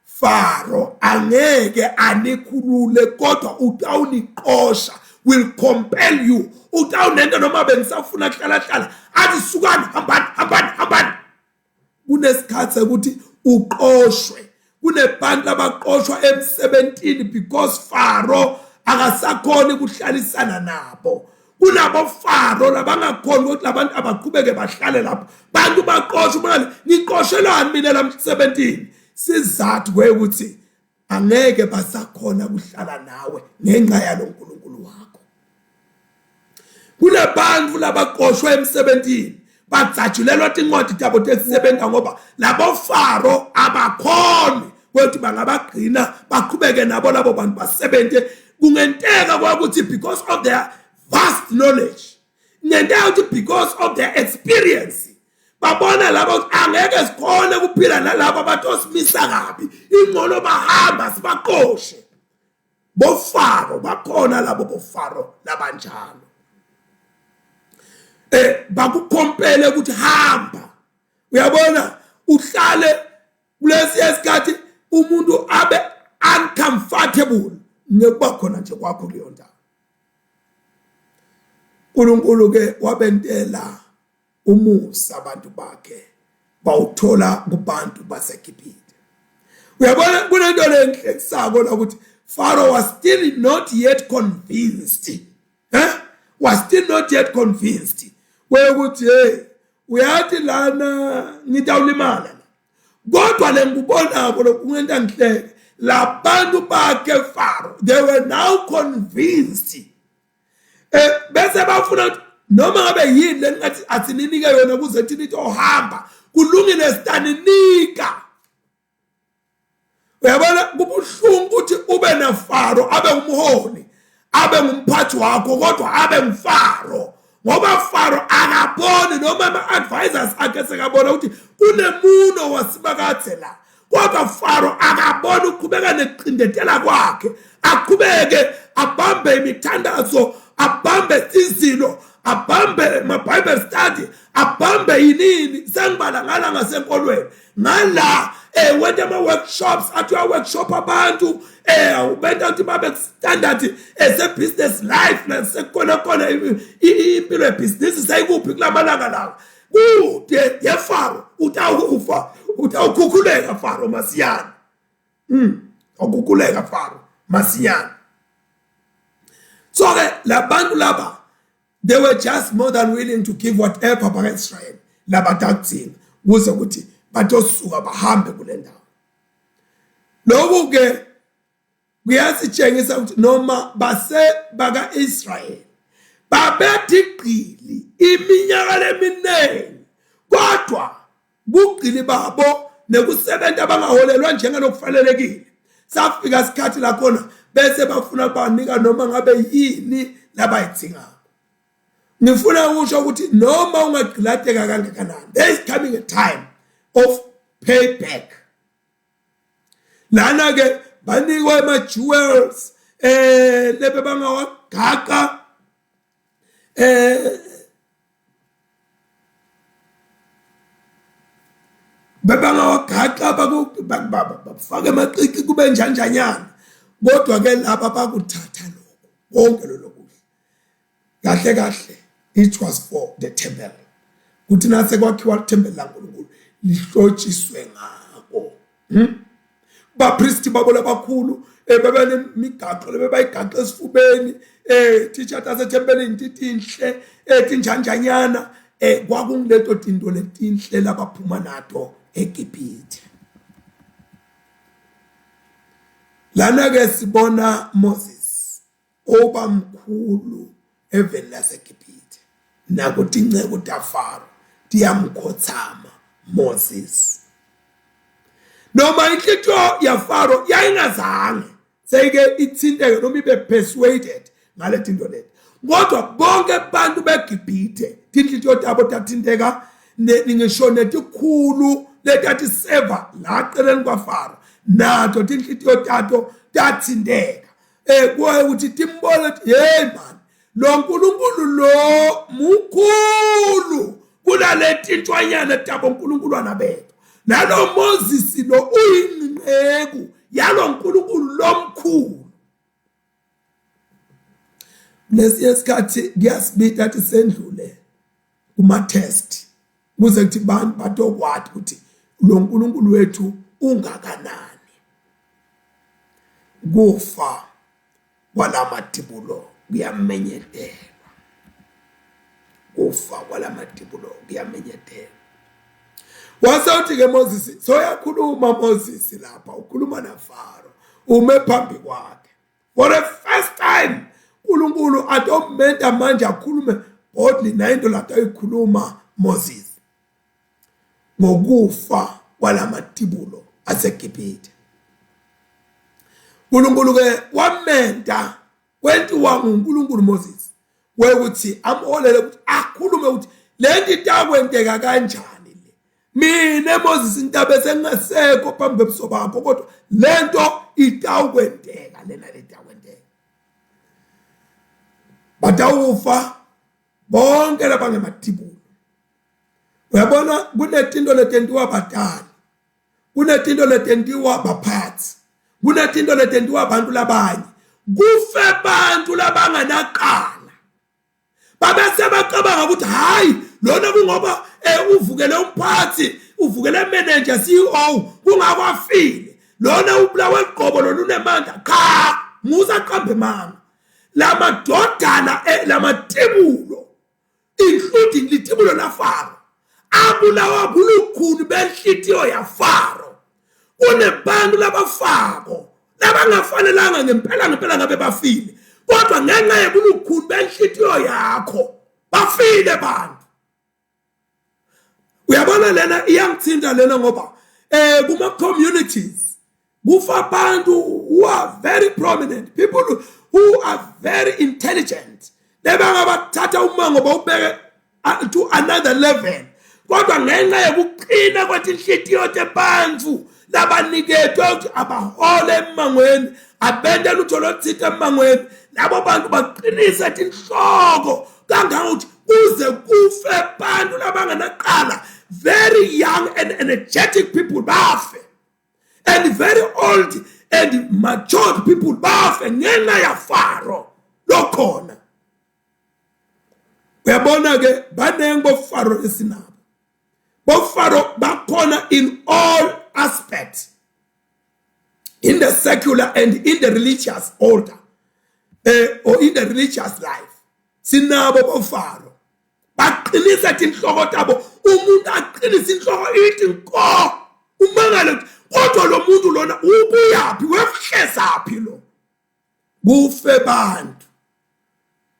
Faro angeke anikhulule kodwa utawuniqosha will compel you utawunento noma bengisafuna kuhlala hlala athi sukani hambani hambani hambani kunesikhathi sekuthi uqoshwe kunebantu abaqoshwa emsebentini because Faro akasakhoni ukuhlalisana nabo kunabofaro labangakhoni ukuthi labantu abaqhubeke bahlale lapho bantu baqoshwa ubona niqoshelwani mina la msebentini sizathu kwekuthi angeke basakhona kuhlala nawe ngenxa yalo nkulunkulu wakho kunabantu labaqoshwa emsebentini badzajulelwa tincwadi tabo tekusebenza ngoba labo faro abakhoni kwethu bangabagcina baqhubeke nabo labo bantu basebenze kungenteka kwakuthi because of their vast knowledge kungenteka ukuthi because of their experience babona labo ukuthi angeke sikhone ukuphila nalabo abatosimisa kabi ingcono bahamba sibaqoshe bofaro bakhona labo bofaro labanjalo eh bakukhompele ukuthi hamba uyabona uhlale kulesi esikhathi umuntu abe uncomfortable ngekuba khona nje kwakho kuleyo ndawo uNkulunkulu ke wabentela umusa abantu bakhe bawuthola kubantu baseGibhithe uyabona kunento lenhlekisako la ukuthi Pharaoh was still not yet convinced eh was still not yet convinced kwekuthi hey uyathi lana ngitawulimala kodwa lengikubonako lokungenta ngihleke labantu bakhe Pharaoh they were now convinced eh bese bafuna ukuthi noma ngabe yini leningathi asininike yona kuze thina ithi ohamba kulungile sitaninika uyabona kubuhlungu ukuthi ube nafaro abe umholi abe ngumphathi wakho kodwa abe ngufaro ngoba faro akaboni noma ama-advisors akhe sekabona ukuthi kunemuno wasibakadze la kodwa faro akaboni uqhubeka nekucindetela kwakhe aqhubeke abambe imithandazo abambe izilo abambe ma-bible study abambe yinini sengibala ngala ngasenkolweni ngala eh wenta ama workshops athi uya workshop abantu eh ubenta ukuthi babe standard ese business life nasekhona khona impilo yebhizinisi seyikuphi kulamalanga lawa kude yefaro utawufa utawukhukhuleka faro masiyane mm ukhukhuleka faro masiyane so ke labantu laba they were just more than willing to give whatever baka-israyeli labatakudzinga kuze ukuthi batosuka bahambe kule ndawo lokhu-ke kuyasitshengisa ukuthi noma base baka-Israyeli babethi gqili iminyaka leminingi kodwa bugqili babo nekusebenza bangaholelwa njengalokufanelekile safika isikhathi la khona bese bafuna banika noma ngabe yini labayidingako ngifuna ukusho ukuthi noma ungagqilateka kangakanani there is coming a time of payback lana ke banikwa ama jewels eh lebe bangawagaqa eh bebangawagaqa bafake amacici kube njanjanyana kodwa ke laba bakuthatha lokho konke lolo kuhle kahle kahle it was for the temple kuthi nase kwakhiwa ithempeli laNkulunkulu lihlotshiswe ngako hmm? bapristi babo labakhulu eh, bebenemigaqo lebebayigaqa esifubeni eh teacher tasethempelini titinhle eh tinjanjanyana eh kwakungileto tinto letinhle labaphuma nato eGibhithe. Lana ke sibona Moses oba mkhulu eveni laseGibhithe nakutinceku taFaro tiyamkhothama Moses. Noma inhlitiyo yaFaro yayingazange seyike ithinteke noma ibe persuaded ngale tinto leti kodwa bonke abantu beGibhithe tinhlitiyo tabo tathinteka ngisho netikhulu letatiseva la celeni kwaFaro nato tinhlitiyo tato tathinteka eh kuye ukuthi timbone ukuthi hey man lo nkulunkulu lo mukhulu kunaletintwanyana tabo nkulunkulwana bethu nalo Moses lo uyinceku yalo nkulunkulu lomkhulu. Lesiye sikhathi kuyasibita athi sendlule kuma test kuze kuthi bantu batokwati ukuthi lo nkulunkulu wethu ungakanani. Kufa kwalamatibulo kuyamenyetelwa, kufa kwalamatibulo kuyamenyetelwa. Wase uthi-ke Moses, soyakhuluma Moses lapha, ukhuluma naFaro, ume phambi kwakhe. For the first time, uNkulunkulu atomenta manje akhulume boldly nayo into lata ayikhuluma Moses ngokufa kwalamatibulo aseGibhithe. uNkulunkulu ke wamenta kwentiwa nguNkulunkulu Moses wekuthi amholele ukuthi akhulume ukuthi lento itakwenteka kanjani le. Mina Moses intabe sengingasekho phambi kwebuso bakho, kodwa lento itawukwenteka lena letakwenteka. Batawufa bonke labangematibulo. Uyabona kunetinto letentiwa batali, kunetinto letentiwa baphathi, kunetinto letentiwa abantu labanye. Kufe bantu labanganaqala babese bacabanga ukuthi hayi lona kungoba eh, uvukele umphathi, uvukele manager, CEO, kungako afile lona, ubulawe liqobo lolunemandla. Cha, musa qambe manga lamadodana eh, lamatibulo including litibulo laFaro abulawa bulukhuni benhlitiyo yaFaro. Kunebantu labafako labangafanelanga ngempela ngempela ngabe bafile, kodwa ngenxa yebulukhuni benhlitiyo yakho bafile bantu. Uyabona lena iyangithinta lena ngoba eh kuma communities kufa abantu who are very prominent, people who are very intelligent, lebangabathatha umango bawubeke to another level, kodwa ngenxa yokuqina kwetinhlitiyo tebantu labaniketwe ukuthi abahole emangweni, abente lutho lothite emangweni, labo bantu baqinise tinhloko kangangokuthi kuze kufe bantu labanganaqala, very young and energetic people bafe, and very old and matured people bafe ngenxa yaFaro lokhona. Uyabona ke baningi boFaro esinabo, boFaro bakhona in all aspects, in the secular and in the religious order, or in the religious life. Sinabo boFaro baqinisa tinhloko tabo, umuntu aqinise inhloko ithi nko, umangale ukuthi kodwa lo muntu lona ubuyaphi, wefuhlezaphi lo. Kufe bantu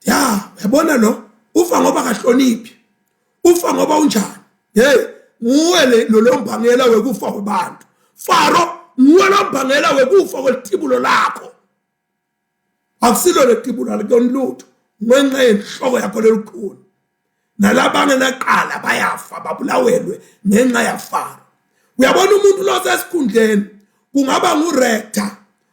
ya, uyabona lo ufa ngoba kahloniphi, ufa ngoba unjani. Hey, nguwe lo lombangela wekufa kwabantu Faro, nguwe lombangela wekufa kwelitibulo lakho. Akusilo letibulo alikoni lutho ngenxa yenhloko yakho lelikhulu, nalabangenaqala bayafa babulawelwe ngenxa yaFaro. Uyabona umuntu losesikhundleni, kungaba ngurector,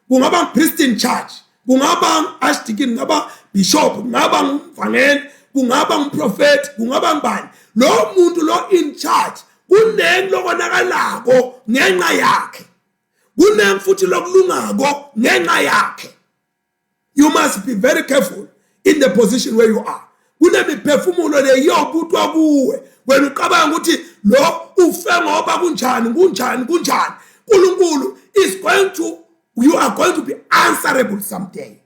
kungaba priest in charge, kungaba archdeacon, kungaba bishop, kungaba ngumvangeli, kungaba ngumprofeti, kungaba ngubani, lo muntu lo in charge kunengi lokonakalako ngenxa yakhe, kunengi futhi lokulungako ngenxa yakhe. You must be very careful in the position where you are. Kunemiphefumulo leyobutwa kuwe, wena ucabanga ukuthi lo ufe ngoba kunjani kunjani kunjani. uNkulunkulu is going to, you are going to be answerable someday.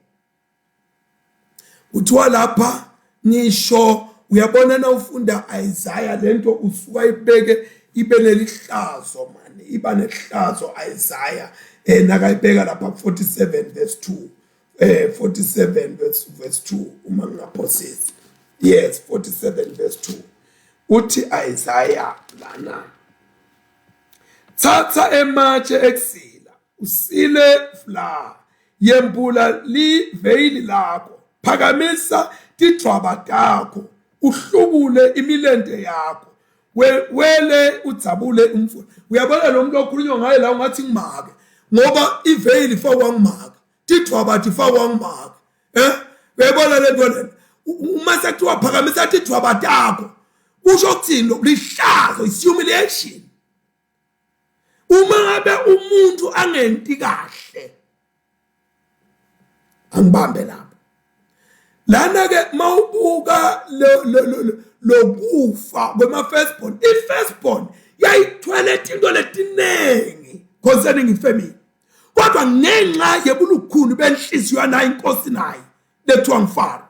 Kuthiwa lapha ngisho uyabona na ufunda Isaiah lento usuka ibeke ibe nelihlazo mani iba nehlazo Isaiah eh nakayibeka lapha 47 verse 2 eh 47 verse verse 2 uma ngingaphosisi yes 47 verse 2 uthi Isaiah lana thatha ematshe ekusila usile fla yembula liveyili lakho phakamisa tidvwaba takho uhlubule imilente yakho wele udzabule umfula uyabona lo muntu okhulunywa ngaye la ungathi ngimake ngoba iveyili ifakwa ngimake tidvwaba tifakwa ngimake eh uyayibona le nto lena uma sekuthiwa phakamisa tidvwaba takho kusho ukuthini lokhu lihlazo is humiliation uma ngabe umuntu angenti kahle angibambe lapho lana ke mawubuka lokufa kwema firstborn i firstborn yayithwele into letiningi concerning ifamily kodwa ngenxa yebulukhuni benhliziyo yanayo inkosi naye lethiwa ngufaro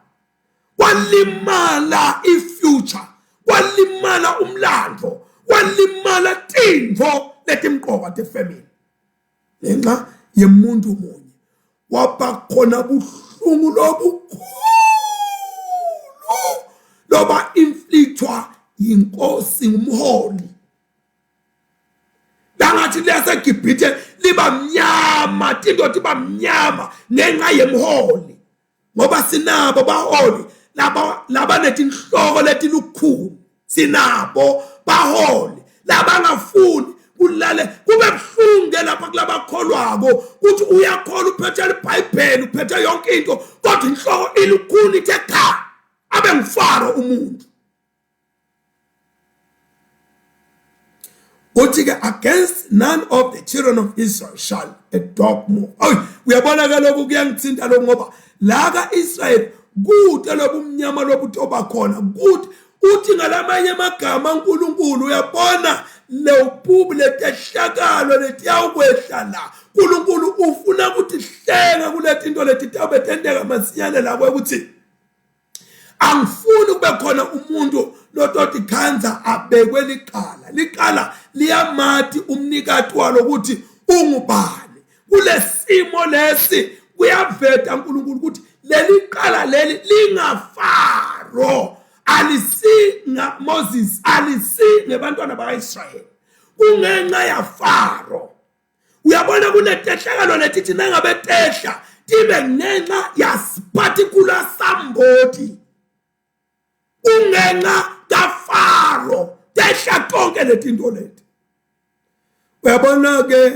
kwalimala ifuture kwalimala umlando kwalimala tintfo letimqoka tefamily ngenxa yemuntu munye waba khona buhlungu lobukhulu loba inflictwa yinkosi ngumholi langathi leyaseGibhithe liba mnyama tinto tiba mnyama ngenxa yemholi ngoba sinabo baholi laba labanetinhloko letilukhuni sinabo baholi labangafuni kulale kube buhlungu ke lapha kulabakholwako ukuthi uyakholwa uphethe iBhayibheli uphethe yonke into kodwa inhloko ilukhuni ithe cha abe ngufaro umuntu uthi ke against none of the children of Israel shall a dog move oy uyabona ke lokhu kuyangithinta lokhu ngoba la ka-Israel kude lobumnyama lobutoba khona kude uthi ngalamanye amagama uNkulunkulu uyabona lewububu letehlakalo letiyawukwehla la uNkulunkulu ufuna ukuthi hlenga kuletinto leti tawube tenteka masinyane la kwekuthi angifuni kube khona umuntu lototi khanza abekwe liqala liqala liyamati umnikati walo ukuthi ungubani kulesimo lesi kuyaveta uNkulunkulu ukuthi leli qala leli lingafaro alisinga Moses alisingebantwana bakaIsrayeli kungenxa yaFaro uyabona kunetehlakalo letithi nangabe tehla tibe ngenxa yasiparticular somebody kungenxa kaFaro tehla konke letinto leti uyabona ke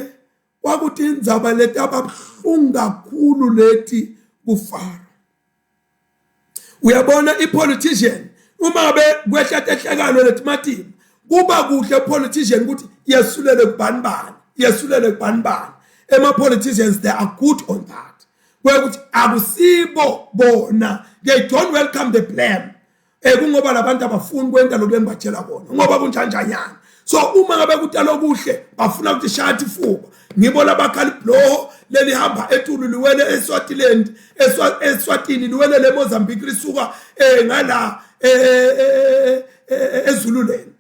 kwakuthi indzaba leti ababuhlungu kakhulu leti kuFaro uyabona i-politician uma ngabe kwehla tehlakalo letimatima kuba kuhle politician ukuthi yesulele kubani bani yesulele kubani bani ema-politicians they are good on that kwekuthi akusibo bona they don't welcome the blame eh kungoba labantu abafuni kwenta lokhu engibatshela kona ngoba kunjanjanyana so uma ngabe kutala okuhle bafuna ukuthi shaya ifuba ngibo labakhala ibloho lelihamba etulu liwele eSwatiland eSwatini liwele leMozambique lisuka eh ngala eh, eh, eh, eZululand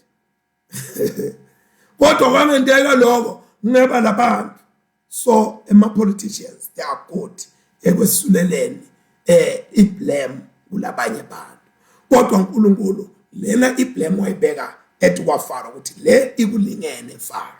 kodwa kwangenteka lokho ngeba labantu so ema politicians they are good ekwesuleleni eh iblame kulabanye abantu kodwa uNkulunkulu lena iblame wayibeka ethi kwaFaro ukuthi le ikulingene Faro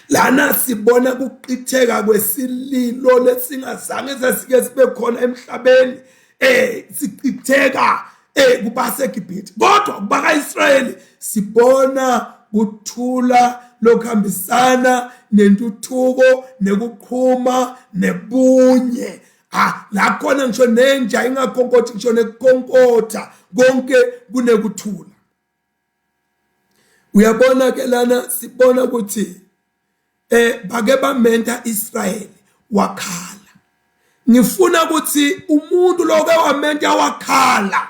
lana sibona kuqitheka kwesililo lesingazange sesike sibe khona emhlabeni eh sichitheka eh kubaseGibhithe kodwa kubakaIsrayeli sibona kuthula lokuhambisana nentuthuko nekuqhuma nebunye ah la khona ngisho nenja ingakhonkothi ngisho nekukhonkotha konke kunekuthula uyabona ke lana sibona ukuthi eh bake bamenta Israel wakhala ngifuna ukuthi umuntu loke wamenta wakhala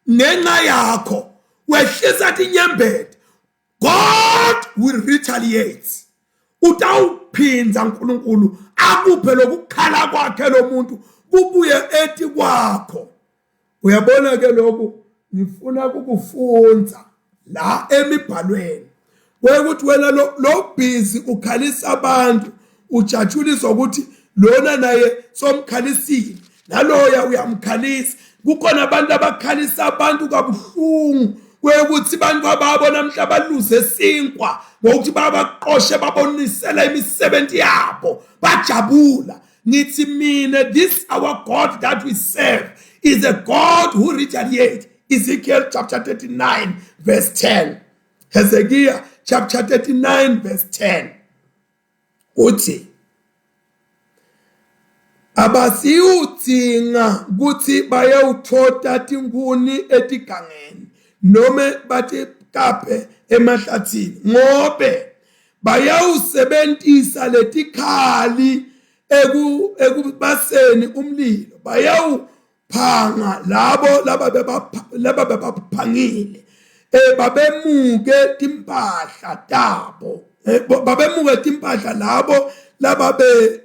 ngenxa yakho wehlisa tinyembeti God will retaliate utawuphinza uNkulunkulu akuphe lokukhala kwakhe lo muntu kubuye ethi kwakho uyabona ke lokhu ngifuna ukukufunza la emibhalweni Kwekuthi wena lo lo busy ukhalisa abantu ujatshuliswa ukuthi lona naye somkhalisile naloya uyamkhalisa kukhona abantu abakhalisa abantu kabuhlungu kwekuthi abantu ababo namhla baluze sinkwa ngokuthi babaqoshe babonisela imisebenzi yabo bajabula ngithi mina this our God that we serve is a God who retaliates Ezekiel chapter 39 verse 10 Hezekiah chapter 39 verse 10 uthi abasiyudzinga ukuthi bayewuthota tinkuni etigangeni nome batikaphe emahlathini ngobe bayawusebentisa letikhali ekubaseni umlilo bayawu phanga labo laba laba bebaphangile eh babemuke timpahla tabo eh, babemuke timpahla labo laba be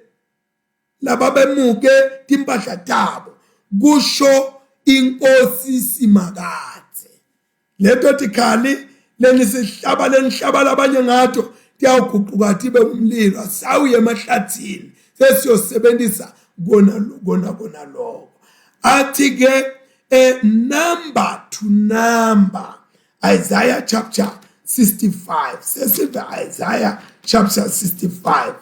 lababemuke timpahla tabo kusho inkosi simakadze leto tikhali lenisihlaba lenihlaba labanye ngato tiyawuguquka tibe umlilo asawuye emahlathini sesiyosebenzisa kona kona kona lokho athi ke eh, number to number Isaiah chapter 65 sesive Isaiah chapter 65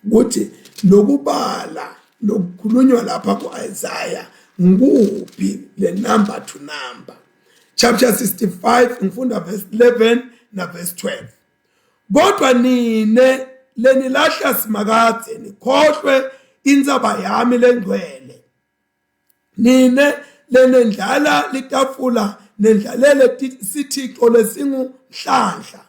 ukuthi lokubala lokukhulunywa lapha ku-Isaiah ngikuphi le number to number chapter 65 ngifunda verse 11 na verse 12 kodwa nine lenilahla simakadze nikhohlwe intsaba yami lengcwele nine lenendlala litafula nendlalele sithixo lesinguhlanhla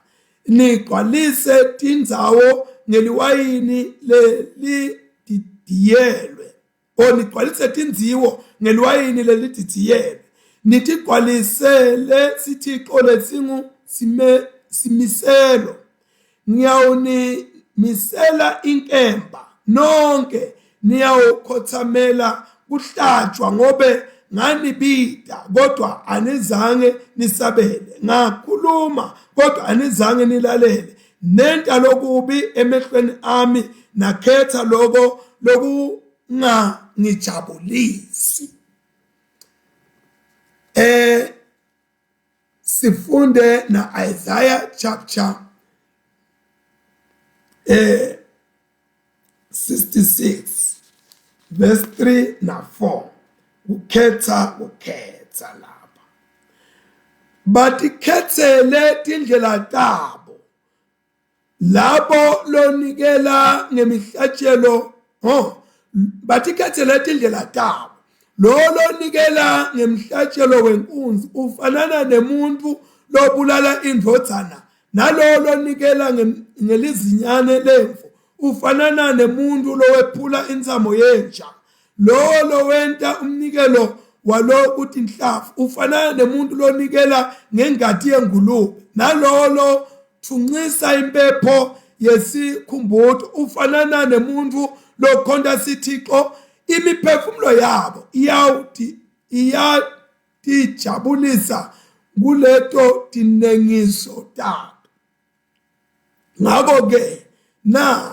nigcwalise tindzawo ngeliwayini lelididiyelwe o nigcwalise tindziwo ngeliwayini lelididiyelwe nitigcwalisele sithixo lesingu simiselo ngiyawunimisela inkemba nonke niyawukhothamela kuhlatshwa ngobe nganibida kodwa anizange nisabele ngakhuluma kodwa anizange nilalele nenta lokubi emehlweni ami nakhetha lokho lokungangijabulisi eh sifunde na Isaiah chapter eh 66 verse 3 na 4 kukhetha kukhetha lapha batikhethele tindlela tabo labo lonikela ngemihlatshelo oh batikhethele tindlela tabo lo lonikela ngemhlatshelo wenkunzi ufanana nemuntu lobulala indvodzana nalo lonikela ngelizinyane lemvu ufanana nemuntu lowephula intsamo yenja lowo lowenta umnikelo walokutinhlavu ufanana nemuntu lonikela ngengati yengulube nalowo lotfuncisa impepho yesikhumbuto ufanana nemuntu lokhonta sithixo imiphefumulo yabo iyawuti iyatijabulisa kuleto tinengiso tabo ngakho ke na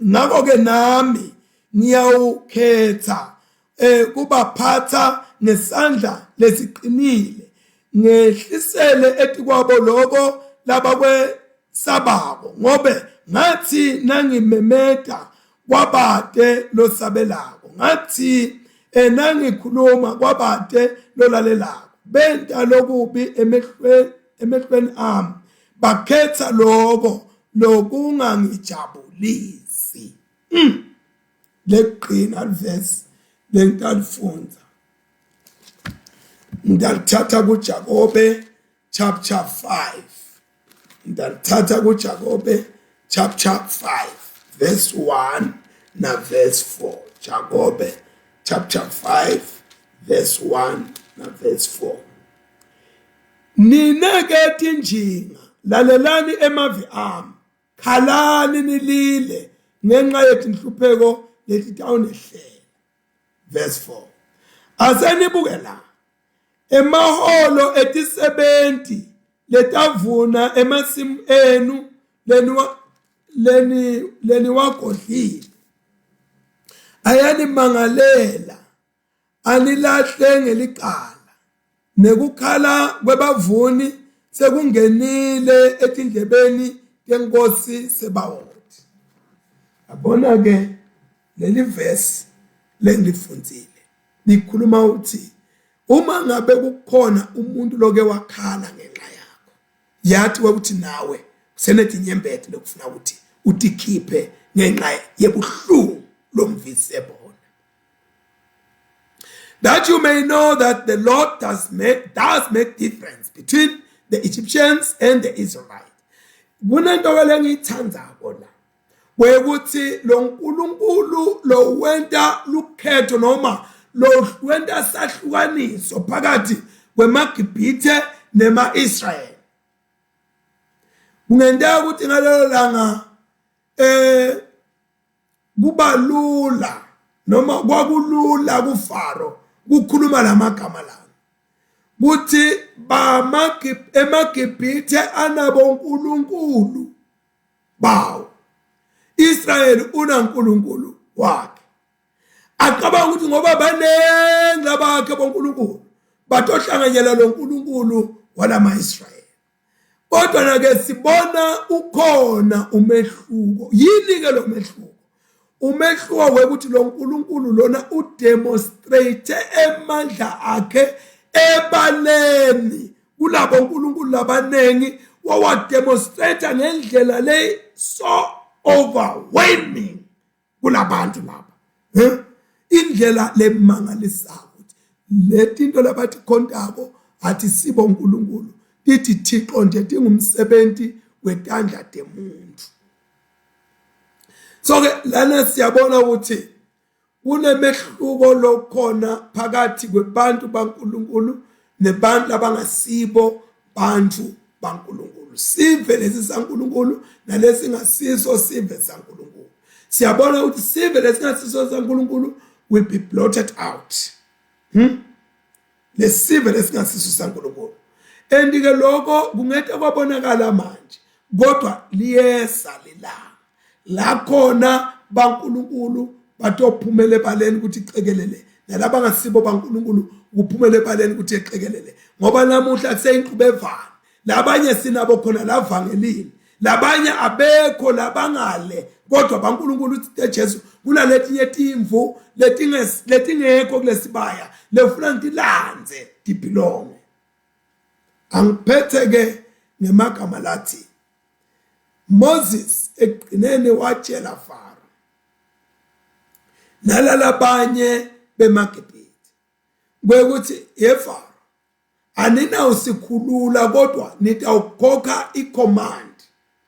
ngakho ke nami ngiyawukhetha eh kubaphatha ngesandla lesiqinile ngehlisele etikwabo lokho labakwesabako ngobe ngathi nangimemeta kwabate losabelako ngathi enangikhuluma kwabate lolalelako benta lokubi emehlweni emehlweni ami bakhetha lokho lokungangijabulisi mm. lekugcina livesi lengitalifunza ngitalithatha kuJakobe chapter 5 ngitalithatha kuJakobe chapter 5 verse 1 na verse 4 Jakobe chapter 5 verse 1 na verse 4 Nine ke tinjinga lalelani emavi ami khalani nilile ngenxa yetinhlupheko letitawunehlela verse 4 asenibuke la emaholo etisebenti letavuna emasimu enu leniwa leni leniwagodlile ayanimangalela anilahle ngelicala nekukhala kwebavuni sekungenile etindlebeni tenkosi Sebawoti. Yabona ke leli verse lengilifundzile likhuluma uthi uma ngabe kukhona umuntu loke wakhala ngenxa yakho yathi ukuthi nawe usenetinyembeti lokufuna ukuthi utikhiphe ngenxa yebuhlungu lomvise bona that you may know that the Lord does make, does make difference between the Egyptians and the Israelites. Kunento ke lengiyithandzako la kwekuthi lo nkulunkulu lo wenta lukhetho noma lo wenta sahlukaniso phakathi kwemaGibhithe nema-Israyeli. Kungenteka ukuthi ngalelo langa eh kuba lula noma kwakulula kuFaro kukhuluma lamagama lawo kuthi emaGibhithe anabo uNkulunkulu bawo Israyeli unaNkulunkulu wakhe acabanga ukuthi ngoba baningi labakhe boNkulunkulu batohlanganyela lo Nkulunkulu walama-Israyeli Kodwa na ke sibona ukhona umehluko. Yini ke lo mehluko? Umehluko wekuthi lo nkulunkulu lona udemonstrate emandla akhe ebaleni kulabo nkulunkulu labaningi wawademonstrate ngendlela le so overwhelming kulabantu laba eh indlela lemangalisako ukuthi letinto labathi khontako athi sibo uNkulunkulu tithi Thixo nje tingumsebenzi wetandla temuntu so ke lana siyabona ukuthi kunemehluko lokhona phakathi kwebantu baNkulunkulu nebantu abangasibo bantu baNkulunkulu sive lesi saNkulunkulu nalesingasiso sive saNkulunkulu siyabona ukuthi sive lesingasiso saNkulunkulu will be blotted out hmm? lesive lesingasiso saNkulunkulu and ke lokho kungeke kwabonakala manje kodwa liyeza lelanga la khona baNkulunkulu batophumela ebaleni ukuthi icekelele nalabangasibo baNkulunkulu kuphumela ebaleni ukuthi eqekelele ngoba namuhla kuseyinqubevane labanye sinabo khona lavangelini labanye abekho labangale kodwa baNkulunkulu uthi Jesu kunaletinye timvu letingekho kulesibaya lefuna ngitilandze tibhilonge angiphethe ke ngemagama lathi Moses ekugcineni watshela Faro nalalabanye bemaGibhithe kwekuthi yeFaro aninawusikhulula kodwa nitawukhokha icommand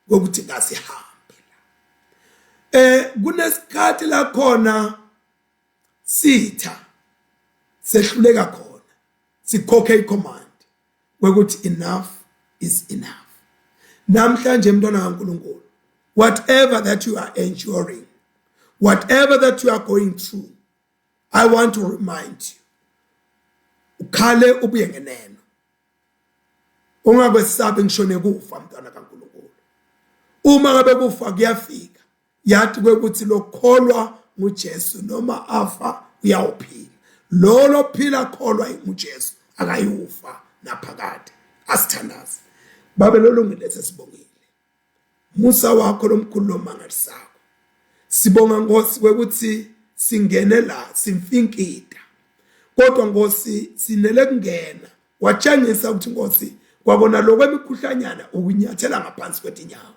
kokuthi kasihambe la eh kunesikhathi la khona sitha sehluleka khona sikhokhe icommand kwekuthi enough is enough namhlanje mntwana kaNkuluNkulu whatever that you are enduring whatever that you are going through i want to remind you ukhale ubuye ngeneno ungakwesabi ngisho nekufa mntwana kaNkuluNkulu uma ngabe kufa kuyafika yathi kwekuthi lokholwa nguJesu noma afa uyawuphila lo lophila kholwa nguJesu akayufa naphakade asithandaze babe lolungile sesibongile musa wakho lomkhulu lomangalisako sibonga Nkosi kwekuthi singene la simfinkida kodwa Nkosi sinele kungena watshengisa ukuthi Nkosi kwakona lokho emikhuhlanyana ukunyathela ngaphansi kwetinyawo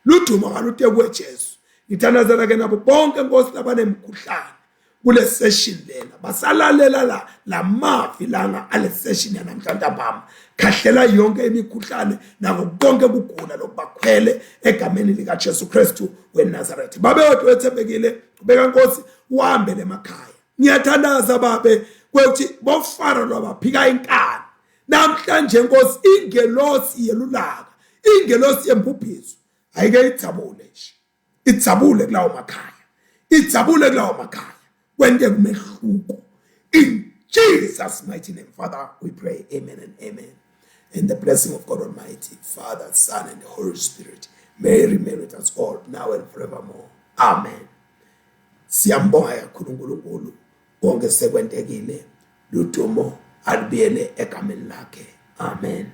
ludumo ngalute kuwe Jesu ngithandazela ke nabo bonke Nkosi labanemikhuhlane kule session lena basalalela la lamavi langa ale session yanamhlanje ntambama khahlela yonke imikhuhlane nako konke kugula lokubakhwele egameni lika Jesu Kristu weNazaretha babe wethu wethembekile ubeka Nkosi uhambe lemakhaya ngiyathandaza babe kwekuthi bofaro lwabaphika inkani namhlanje Nkosi ingelosi yelulaka ingelosi yembubhiso ayike ijabule nje ijabule kulawo makhaya ijabule kulawo makhaya kwente kumehluko in Jesus mighty name father we pray amen and amen. And the blessing of God Almighty, Father, Son, and the Holy Spirit may remain with us all now and forevermore. Amen. Siyambonga kakhulu uNkulunkulu konke sekwentekile ludumo alubuyele egameni lakhe. Amen.